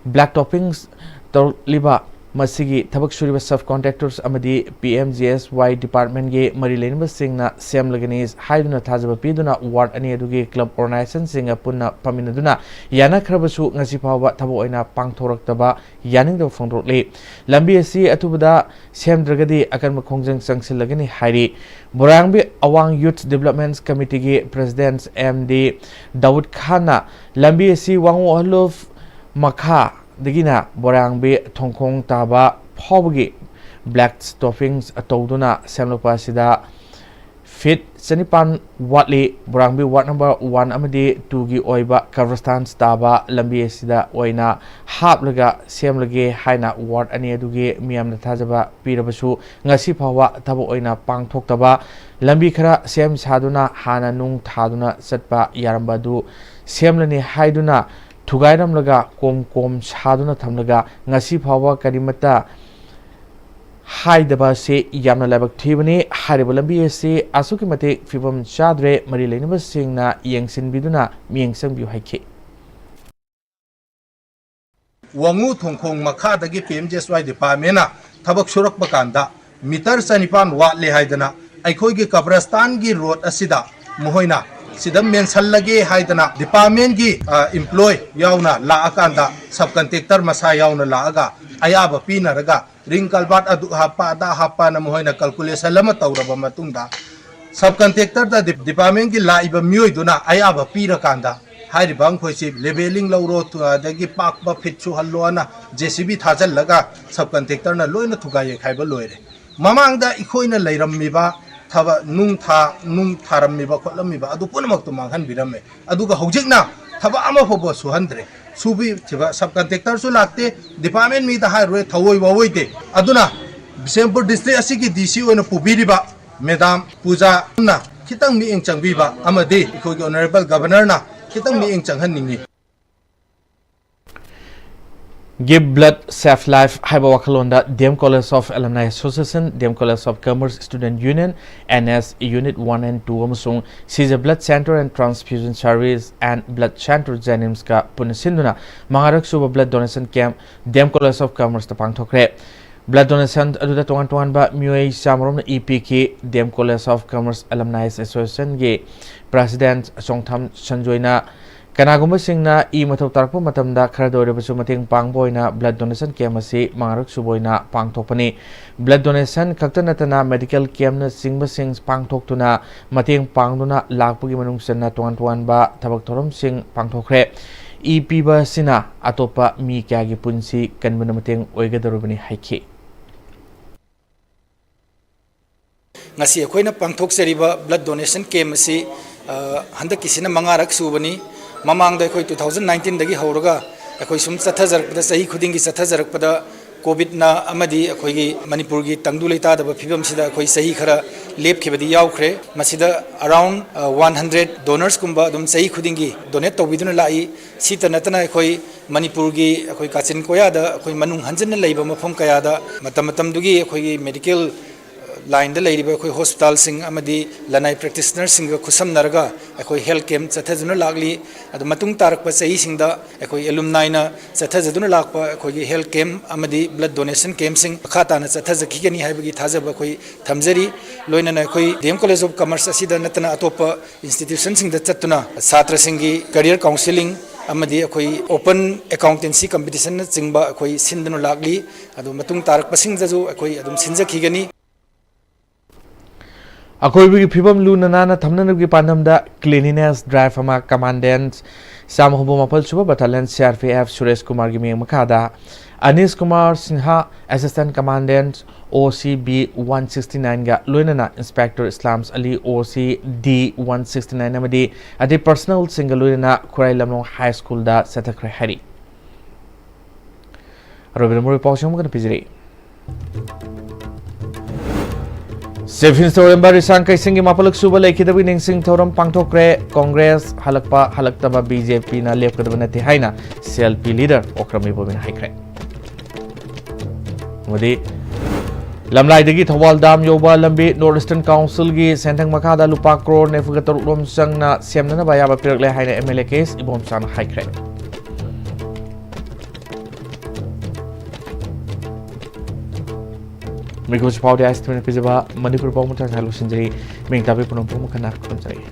ꯕ꯭ꯂꯦꯛ ꯇꯣꯞꯄꯤꯡꯁ ꯇꯧꯔꯛꯂꯤꯕ ꯃꯁꯤꯒꯤ ꯊꯕꯛ ꯁꯨꯔꯤꯕ ꯁꯕ ꯀꯣꯟꯇ꯭ꯔꯦꯛꯇꯔꯁ ꯑꯃꯗꯤ ꯄꯤ ꯑꯦꯝ ꯖꯤ ꯑꯦꯁ ꯋꯥꯏ ꯗꯤꯄꯥꯔꯠꯃꯦꯟꯒꯤ ꯃꯔꯤ ꯂꯩꯅꯕꯁꯤꯡꯅ ꯁꯦꯝꯂꯒꯅꯤ ꯍꯥꯏꯗꯨꯅ ꯊꯥꯖꯕ ꯄꯤꯗꯨꯅ ꯋꯥꯔꯗ ꯑꯅꯤ ꯑꯗꯨꯒꯤ ꯀ꯭ꯂꯕ ꯑꯣꯔꯒꯅꯥꯏꯖꯦꯁꯟꯁꯤꯡꯒ ꯄꯨꯟꯅ ꯐꯝꯃꯤꯟꯅꯗꯨꯅ ꯌꯥꯅꯈ꯭ꯔꯕꯁꯨ ꯉꯁꯤ ꯐꯥꯎꯕ ꯊꯕꯛ ꯑꯣꯏꯅ ꯄꯥꯡꯊꯣꯔꯛꯇꯕ ꯌꯥꯅꯤꯡꯗꯕ ꯐꯣꯡꯗꯣꯔꯛꯂꯤ꯫ ꯂꯝꯕꯤ ꯑꯁꯤ ꯑꯊꯨꯕꯗ ꯁꯦꯝꯗ꯭ꯔꯒꯗꯤ ꯑꯀꯟꯕ ꯈꯣꯡꯖꯪ ꯆꯪꯁꯤꯜꯂꯒꯅꯤ ꯍꯥꯏꯔꯤ꯫ ꯕꯣꯔꯥꯡꯕꯤ ꯑꯋꯥꯡ ꯌꯨꯊ ꯗꯤꯕꯦꯂꯞꯃꯦꯟꯠ ꯀꯃꯤꯇꯤꯒꯤ ꯄ꯭ꯔꯦꯁꯤꯗꯦꯟꯠ ꯑꯦꯝ ꯗꯤ ꯗꯥꯎꯗ ꯈꯥꯟꯅ ꯂꯝꯕꯤ ꯑꯁꯤ ꯋꯥꯡꯉꯨ ꯑꯍꯜꯂꯨꯞ ꯃꯈꯥꯗꯒꯤꯅ ꯕꯣꯔꯥꯡꯕꯤ ꯊꯣꯡꯈꯣꯡ ꯇꯥꯕ ꯐꯥꯎꯕꯒꯤ ꯕ꯭ꯂꯦꯛ ꯇꯣꯞꯄꯤꯡꯁ ꯇꯧꯗꯨꯅ ꯁꯦꯝꯂꯛꯄ ꯑꯁꯤꯗ ꯐꯤꯠ ꯆꯅꯤꯄꯥꯟ ꯋꯥꯠꯂꯤ꯫ ꯕꯣꯔꯥꯡꯕꯤ ꯋꯥꯔꯗ ꯅꯝꯕꯔ ꯋꯥꯟ ꯑꯃꯗꯤ ꯇꯨꯒꯤ ꯑꯣꯏꯕ ꯀꯕ꯭ꯔꯁꯇꯥꯟ ꯇꯥꯕ ꯂꯝꯕꯤ ꯑꯁꯤꯗ ꯑꯣꯏꯅ ꯍꯥꯞꯂꯒ ꯁꯦꯝꯂꯒꯦ ꯍꯥꯏꯅ ꯋꯥꯔꯗ ꯑꯅꯤ ꯑꯗꯨꯒꯤ ꯃꯤꯌꯥꯝꯅ ꯊꯥꯖꯕ ꯄꯤꯔꯕꯁꯨ ꯉꯁꯤ ꯐꯥꯎꯕ ꯊꯕꯛ ꯑꯣꯏꯅ ꯄꯥꯡꯊꯣꯛꯇꯕ, ꯂꯝꯕꯤ ꯈꯔ ꯁꯦꯝ ꯁꯥꯗꯨꯅ ꯍꯥꯟꯅ ꯅꯨꯡ ꯊꯥꯗꯨꯅ ꯆꯠꯄ ꯌꯥꯔꯝꯕ ꯑꯗꯨ ꯁꯦꯝꯂꯅꯤ ꯍꯥꯏꯗꯨꯅ ꯊꯨꯒꯥꯏꯔꯝꯂꯒ ꯀꯣꯝ ꯀꯣꯝ ꯁꯥꯗꯨꯅ ꯊꯝꯂꯒ ꯉꯁꯤ ꯐꯥꯎꯕ ꯀꯔꯤꯃꯠꯇ ꯍꯥꯏꯗꯕ ꯑꯁꯤ ꯌꯥꯝꯅ ꯂꯥꯏꯕꯛ ꯊꯤꯕꯅꯤ꯫ ꯍꯥꯏꯔꯤꯕ ꯂꯝꯕꯤ ꯑꯁꯤ ꯑꯁꯨꯛꯀꯤ ꯃꯇꯤꯛ ꯐꯤꯕꯝ ꯆꯥꯗ꯭ꯔꯦ, ꯃꯔꯤ ꯂꯩꯅꯕꯁꯤꯡꯅ ꯌꯦꯡꯁꯤꯟꯕꯤꯗꯨꯅ ꯃꯤꯠꯌꯦꯡ ꯆꯪꯕꯤꯌꯨ ꯍꯥꯏꯈꯤ꯫ ꯋꯥꯉꯨ ꯊꯣꯡꯈꯣꯡ ꯃꯈꯥꯗꯒꯤ ꯄꯤ ꯑꯦꯝ ꯖꯤ ꯑꯦꯁ ꯋꯥꯏ ꯗꯤꯄꯥꯔꯠꯃꯦꯟꯅ ꯊꯕꯛ ꯁꯨꯔꯛꯄ ꯀꯥꯟꯗ ꯃꯤꯇꯔ ꯆꯅꯤꯄꯥꯟ ꯋꯥꯠꯂꯦ ꯍꯥꯏꯗꯅ ꯑꯩꯈꯣꯏꯒꯤ ꯀꯕ꯭ꯔꯁꯇꯥꯟꯒꯤ ꯔꯣꯗ ꯑꯁꯤꯗ ꯃꯈꯣꯏꯅ ꯁꯤꯗ ꯃꯦꯟꯁꯜꯂꯒꯦ ꯍꯥꯏꯗꯅ ꯗꯤꯄꯥꯔꯠꯃꯦꯟꯒꯤ, ꯑ, ꯏꯝꯄ꯭ꯂꯣꯏ ꯌꯥꯎꯅ ꯂꯥꯛꯑꯀꯥꯟꯗ, ꯁꯕ ꯀꯟꯇ꯭ꯔꯦꯛꯇꯔ ꯃꯁꯥ ꯌꯥꯎꯅ ꯂꯥꯛꯑꯒ ꯑꯌꯥꯕ ꯄꯤꯅꯔꯒ ꯔꯤꯡ ꯀꯜꯚꯥꯔꯠ ꯑꯗꯨ ꯍꯥꯞꯄ ꯑꯗꯥ ꯍꯥꯞꯄꯅ ꯃꯈꯣꯏꯅ ꯀꯥꯜꯀꯨꯂꯦꯁꯟ ꯑꯃ ꯇꯧꯔꯕ ꯃꯇꯨꯡꯗ ꯁꯕ ꯀꯟꯇ꯭ꯔꯦꯛꯇꯔꯗ ꯗꯤ-, ꯗꯤꯄꯥꯔꯠꯃꯦꯟꯒꯤ ꯂꯥꯛꯏꯕ ꯃꯤꯑꯣꯏꯗꯨꯅ ꯑꯌꯥꯕ ꯄꯤꯔꯀꯥꯟꯗ ꯍꯥꯏꯔꯤꯕ ꯃꯈꯣꯏꯁꯤ ꯂꯦꯚꯦꯂꯤꯡ ꯂꯧꯔꯣ, ꯇꯨ-, ꯑꯗꯒꯤ ꯄꯥꯛꯄ ꯐꯤꯠ ꯁꯨꯍꯜꯂꯣꯅ ꯖꯦ ꯁꯤ ꯕꯤ ꯊꯥꯖꯤꯜꯂꯒ ꯁꯕ ꯀꯟꯇ꯭ꯔꯦꯛꯇꯔꯅ ꯂꯣꯏꯅ ꯊꯨꯒꯥꯏ ꯌꯩꯈꯥꯏꯕ ꯂꯣꯏꯔꯦ꯫ ꯃꯃꯥꯡꯗ ꯑꯩꯈꯣꯏꯅ ꯂꯩꯔꯝꯃꯤꯕ ꯊꯕꯛ ꯅꯨꯡ ꯊꯥ-, ꯅꯨꯡ ꯊꯥꯔꯝꯃꯤꯕ ꯈꯣꯠꯂꯝꯃꯤꯕ ꯑꯗꯨ ꯄꯨꯝꯅꯃꯛꯇꯨ ꯃꯥꯡꯍꯟꯕꯤꯔꯝꯃꯦ꯫ ꯑꯗꯨꯒ ꯍꯧꯖꯤꯛꯅ ꯊꯕꯛ ꯑꯃ ꯐꯥꯎꯕ ꯁꯨꯍꯟꯗ꯭ꯔꯦ꯫ ꯁꯨꯕꯤꯈꯤꯕ ꯁꯕ ꯀꯟꯇ꯭ꯔꯦꯛꯇꯔꯁꯨ ꯂꯥꯛꯇꯦ, ꯗꯤꯄꯥꯔꯠꯃꯦꯟ ꯃꯤꯗ ꯍꯥꯏꯔꯨꯔꯦ, ꯊꯑꯣꯏ ꯋꯥꯑꯣꯏꯗꯦ꯫ ꯑꯗꯨꯅ ꯕꯤꯁꯦꯝꯄꯨꯔ ꯗꯤꯁꯇ꯭ꯔꯤꯛ ꯑꯁꯤꯒꯤ ꯗꯤ ꯁꯤ ꯑꯣꯏꯅ ꯄꯨꯕꯤꯔꯤꯕ ꯃꯦꯗꯥꯝ ꯄꯨꯖꯥꯅ ꯈꯤꯇꯪ ꯃꯤꯠꯌꯦꯡ ꯆꯪꯕꯤꯕ ꯑꯃꯗꯤ ꯑꯩꯈꯣꯏꯒꯤ ꯑꯣꯅꯔꯦꯕꯜ ꯒꯚꯔꯅꯔꯅ ꯈꯤꯇꯪ ꯃꯤꯠꯌꯦꯡ ꯆꯪꯍꯟꯅꯤꯡꯉꯤ꯫ Give Blood, Save Life ꯍꯥꯏꯕ ꯋꯥꯈꯜꯂꯣꯟꯗ D M College of Alumni Association, D M College of Commerce Student Union, N S Unit one and two ꯑꯃꯁꯨꯡ Seize Blood Center and Transfusion Service and Blood Center JNIMSꯀ ꯄꯨꯟꯅ ꯁꯤꯟꯗꯨꯅ ꯃꯉꯥꯔꯛ ꯁꯨꯕ blood donation camp D M College of Commerceꯇ ꯄꯥꯡꯊꯣꯛꯈ꯭ꯔꯦ꯫ Blood donation ꯑꯗꯨꯗ ꯇꯣꯉꯥꯟ ꯇꯣꯉꯥꯟꯕ ꯃꯤꯑꯣꯏ ꯆꯥꯃꯔꯣꯝꯅ E ꯄꯤꯈꯤ꯫ D M College of Commerce Alumni Associationꯒꯤ President Chongtham ꯁꯟꯖꯣꯏꯅ ꯀꯅꯥꯒꯨꯝꯕꯁꯤꯡꯅ E ꯃꯊꯧ ꯇꯥꯔꯛꯄ ꯃꯇꯝꯗ ꯈꯔꯗ ꯑꯣꯏꯔꯕꯁꯨ ꯃꯇꯦꯡ ꯄꯥꯡꯕ ꯑꯣꯏꯅ blood donation camp ꯑꯁꯤ ꯃꯉꯥꯔꯛ ꯁꯨꯕ ꯑꯣꯏꯅ ꯄꯥꯡꯊꯣꯛꯄꯅꯤ꯫ Blood donation ꯈꯛꯇ ꯅꯠꯇꯅ medical campꯅꯆꯤꯡꯕꯁꯤꯡ ꯄꯥꯡꯊꯣꯛꯇꯨꯅ ꯃꯇꯦꯡ ꯄꯥꯡꯗꯨꯅ ꯂꯥꯛꯄꯒꯤ ꯃꯅꯨꯡ ꯆꯟꯅ ꯇꯣꯉꯥꯟ ꯇꯣꯉꯥꯟꯕ ꯊꯕꯛ ꯊꯧꯔꯝꯁꯤꯡ ꯄꯥꯡꯊꯣꯛꯈ꯭ꯔꯦ꯫ ꯏ ꯄꯤꯕ ꯑꯁꯤꯅ ꯑꯇꯣꯞꯄ ꯃꯤ ꯀꯌꯥꯒꯤ ꯄꯨꯟꯁꯤ ꯀꯟꯕꯗ ꯃꯇꯦꯡ ꯑꯣꯏꯒꯗꯧꯔꯤꯕꯅꯤ ꯍꯥꯏꯈꯤ꯫ ꯉꯁꯤ ꯑꯩꯈꯣꯏꯅ ꯄꯥꯡꯊꯣꯛꯆꯔꯤꯕ blood donation camp ꯑꯁꯤ, ꯑ, ꯍꯟꯗꯛꯀꯤꯁꯤꯅ ꯃꯉꯥꯔꯛ ꯁꯨꯕꯅꯤ꯫ ꯃꯃꯥꯡꯗ ꯑꯩꯈꯣꯏ two thousand nineteenꯗꯒꯤ ꯍꯧꯔꯒ ꯑꯩꯈꯣꯏ ꯁꯨꯝ ꯆꯠꯊꯖꯔꯛꯄꯗ, ꯆꯍꯤ ꯈꯨꯗꯤꯡꯒꯤ ꯆꯠꯊꯖꯔꯛꯄꯗ COVIDꯅ ꯑꯃꯗꯤ ꯑꯩꯈꯣꯏꯒꯤ ꯃꯅꯤꯄꯨꯔꯒꯤ ꯇꯪꯗꯨ ꯂꯩꯇꯥꯗꯕ ꯐꯤꯕꯝꯁꯤꯗ ꯑꯩꯈꯣꯏ ꯆꯍꯤ ꯈꯔ ꯂꯦꯞꯈꯤꯕꯗꯤ ꯌꯥꯎꯈ꯭ꯔꯦ꯫ ꯃꯁꯤꯗ around, ꯑ, one hundred donorsꯀꯨꯝꯕ ꯑꯗꯨꯝ ꯆꯍꯤ ꯈꯨꯗꯤꯡꯒꯤ donate ꯇꯧꯕꯤꯗꯨꯅ ꯂꯥꯛꯏ꯫ ꯁꯤꯇ ꯅꯠꯇꯅ ꯑꯩꯈꯣꯏ ꯃꯅꯤꯄꯨꯔꯒꯤ ꯑꯩꯈꯣꯏ ꯀꯥꯆꯤꯟ ꯀꯣꯌꯥꯗ ꯑꯩꯈꯣꯏ ꯃꯅꯨꯡ ꯍꯟꯖꯤꯟꯅ ꯂꯩꯕ ꯃꯐꯝ ꯀꯌꯥꯗ ꯃꯇꯝ ꯃꯇꯝꯗꯨꯒꯤ ꯑꯩꯈꯣꯏꯒꯤ medical lineꯗ ꯂꯩꯔꯤꯕ ꯑꯩꯈꯣꯏ hospitalꯁꯤꯡ ꯑꯃꯗꯤ ꯂꯅꯥꯏ practitionerꯁꯤꯡꯒ ꯈꯨꯠꯁꯝꯅꯔꯒ ꯑꯩꯈꯣꯏ health camp ꯆꯠꯊꯗꯨꯅ ꯂꯥꯛꯂꯤ꯫ ꯑꯗꯨ ꯃꯇꯨꯡ ꯇꯥꯔꯛꯄ ꯆꯍꯤꯁꯤꯡꯗ ꯑꯩꯈꯣꯏ alumniꯅ ꯆꯠꯊꯖꯗꯨꯅ ꯂꯥꯛꯄ ꯑꯩꯈꯣꯏꯒꯤ health camp ꯑꯃꯗꯤ blood donation campꯁꯤꯡ ꯃꯈꯥ ꯇꯥꯅ ꯆꯠꯊꯖꯈꯤꯒꯅꯤ ꯍꯥꯏꯕꯒꯤ ꯊꯥꯖꯕ ꯑꯩꯈꯣꯏ ꯊꯝꯖꯔꯤ꯫ ꯂꯣꯏꯅꯅ ꯑꯩꯈꯣꯏ D M College of Commerce ꯑꯁꯤꯗ ꯅꯠꯇꯅ ꯑꯇꯣꯞꯄ institutionꯁꯤꯡꯗ ꯆꯠꯇꯨꯅ ꯁꯥꯇ꯭ꯔꯁꯤꯡꯒꯤ career counselling ꯑꯃꯗꯤ ꯑꯩꯈꯣꯏ open accountancy competitionꯅꯆꯤꯡꯕ ꯑꯩꯈꯣꯏ ꯁꯤꯟꯗꯨꯅ ꯂꯥꯛꯂꯤ꯫ ꯑꯗꯨ ꯃꯇꯨꯡ ꯇꯥꯔꯛꯄꯁꯤꯡꯗꯁꯨ ꯑꯩꯈꯣꯏ ꯑꯗꯨꯝ ꯁꯤꯟꯖꯈꯤꯒꯅꯤ꯫ ꯑꯀꯣꯏꯕꯒꯤ ꯐꯤꯕꯝ ꯂꯨꯅ ꯅꯥꯟꯅ ꯊꯝꯅꯅꯕꯒꯤ ꯄꯥꯟꯗꯝꯗ cleanliness drive ꯑꯃ Commandant ꯆꯥꯝꯃ ꯍꯨꯝꯐꯨ ꯃꯥꯄꯜ ꯁꯨꯕ Battalion C R P F Suresh ꯀꯨꯃꯥꯔꯒꯤ ꯃꯤꯠꯌꯦꯡ ꯃꯈꯥꯗ ꯑꯅꯤꯁ Kumar Sinha, Assistant Commandant, O C B one sixty nineꯒ ꯂꯣꯏꯅꯅ Inspector ꯏꯁꯂꯥꯝꯁ ꯑꯂꯤ, O C D one sixty nine ꯑꯃꯗꯤ ꯑꯇꯩ personnelꯁꯤꯡꯒ ꯂꯣꯏꯅꯅ ꯈꯨꯔꯥꯏ ꯂꯝꯂꯣꯡ High Schoolꯗ ꯆꯠꯊꯈ꯭ꯔꯦ ꯍꯥꯏꯔꯤ꯫ ꯑꯔꯣꯏꯕꯗ ꯃꯔꯨꯑꯣꯏꯕ ꯄꯥꯎꯁꯤꯡ ꯑꯃꯨꯛ ꯍꯟꯅ ꯄꯤꯖꯔꯤ꯫ Chief Minister ꯑꯣꯏꯔꯝꯕ ꯔꯤꯁꯥꯡ ꯀꯩꯁꯤꯡꯒꯤ ꯃꯥꯄꯜꯂꯛ ꯁꯨꯕ ꯂꯩꯈꯤꯗꯕꯒꯤ ꯅꯤꯡꯁꯤꯡ ꯊꯧꯔꯝ ꯄꯥꯡꯊꯣꯛꯈ꯭ꯔꯦ꯫ ꯀꯣꯡꯒ꯭ꯔꯦꯁ ꯍꯜꯂꯛꯄ ꯍꯜꯂꯛꯇꯕ ꯕꯤ ꯖꯦ ꯄꯤꯅ ꯂꯦꯞꯀꯗꯕ ꯅꯠꯇꯦ ꯍꯥꯏꯅ C L P leader Okram ꯏꯕꯣꯕꯤꯅ ꯍꯥꯏꯈ꯭ꯔꯦ꯫ ꯑꯃꯗꯤ ꯂꯝꯂꯥꯏꯗꯒꯤ ꯊꯧꯕꯥꯜ ꯗꯥꯝ ꯌꯧꯕ ꯂꯝꯕꯤ ꯅꯣꯔꯠ ꯏꯁꯇꯔꯟ ꯀꯥꯎꯟꯁꯤꯜꯒꯤ ꯁꯦꯟꯊꯪ ꯃꯈꯥꯗ ꯂꯨꯄꯥ ꯀ꯭ꯔꯣꯔ ꯅꯤꯐꯨꯒ ꯇꯔꯨꯛ ꯔꯣꯝ ꯆꯪꯅ ꯁꯦꯝꯅꯅꯕ ꯑꯌꯥꯕ ꯄꯤꯔꯛꯂꯦ ꯍꯥꯏꯅ ꯑꯦꯝ ꯑꯦꯜ ꯑꯦ ꯀꯦ ꯑꯦꯁ ꯏꯕꯣꯝꯆꯥꯅ ꯍꯥꯏꯈ꯭ꯔꯦ꯫ ꯃꯤꯀꯨꯞꯁꯤ ꯐꯥꯎꯗꯤ ꯑꯥꯏꯁ ꯊꯣꯏꯅ ꯄꯤꯖꯕ ꯃꯅꯤꯄꯨꯔ ꯄꯥꯎ ꯃꯊꯪ ꯂꯣꯏꯁꯤꯟꯖꯔꯤ꯫ ꯃꯤꯡ ꯇꯥꯕꯤ ꯄꯨꯝꯅꯃꯛꯄꯨ ꯃꯈꯟ ꯈꯨꯔꯨꯝꯖꯔꯤ꯫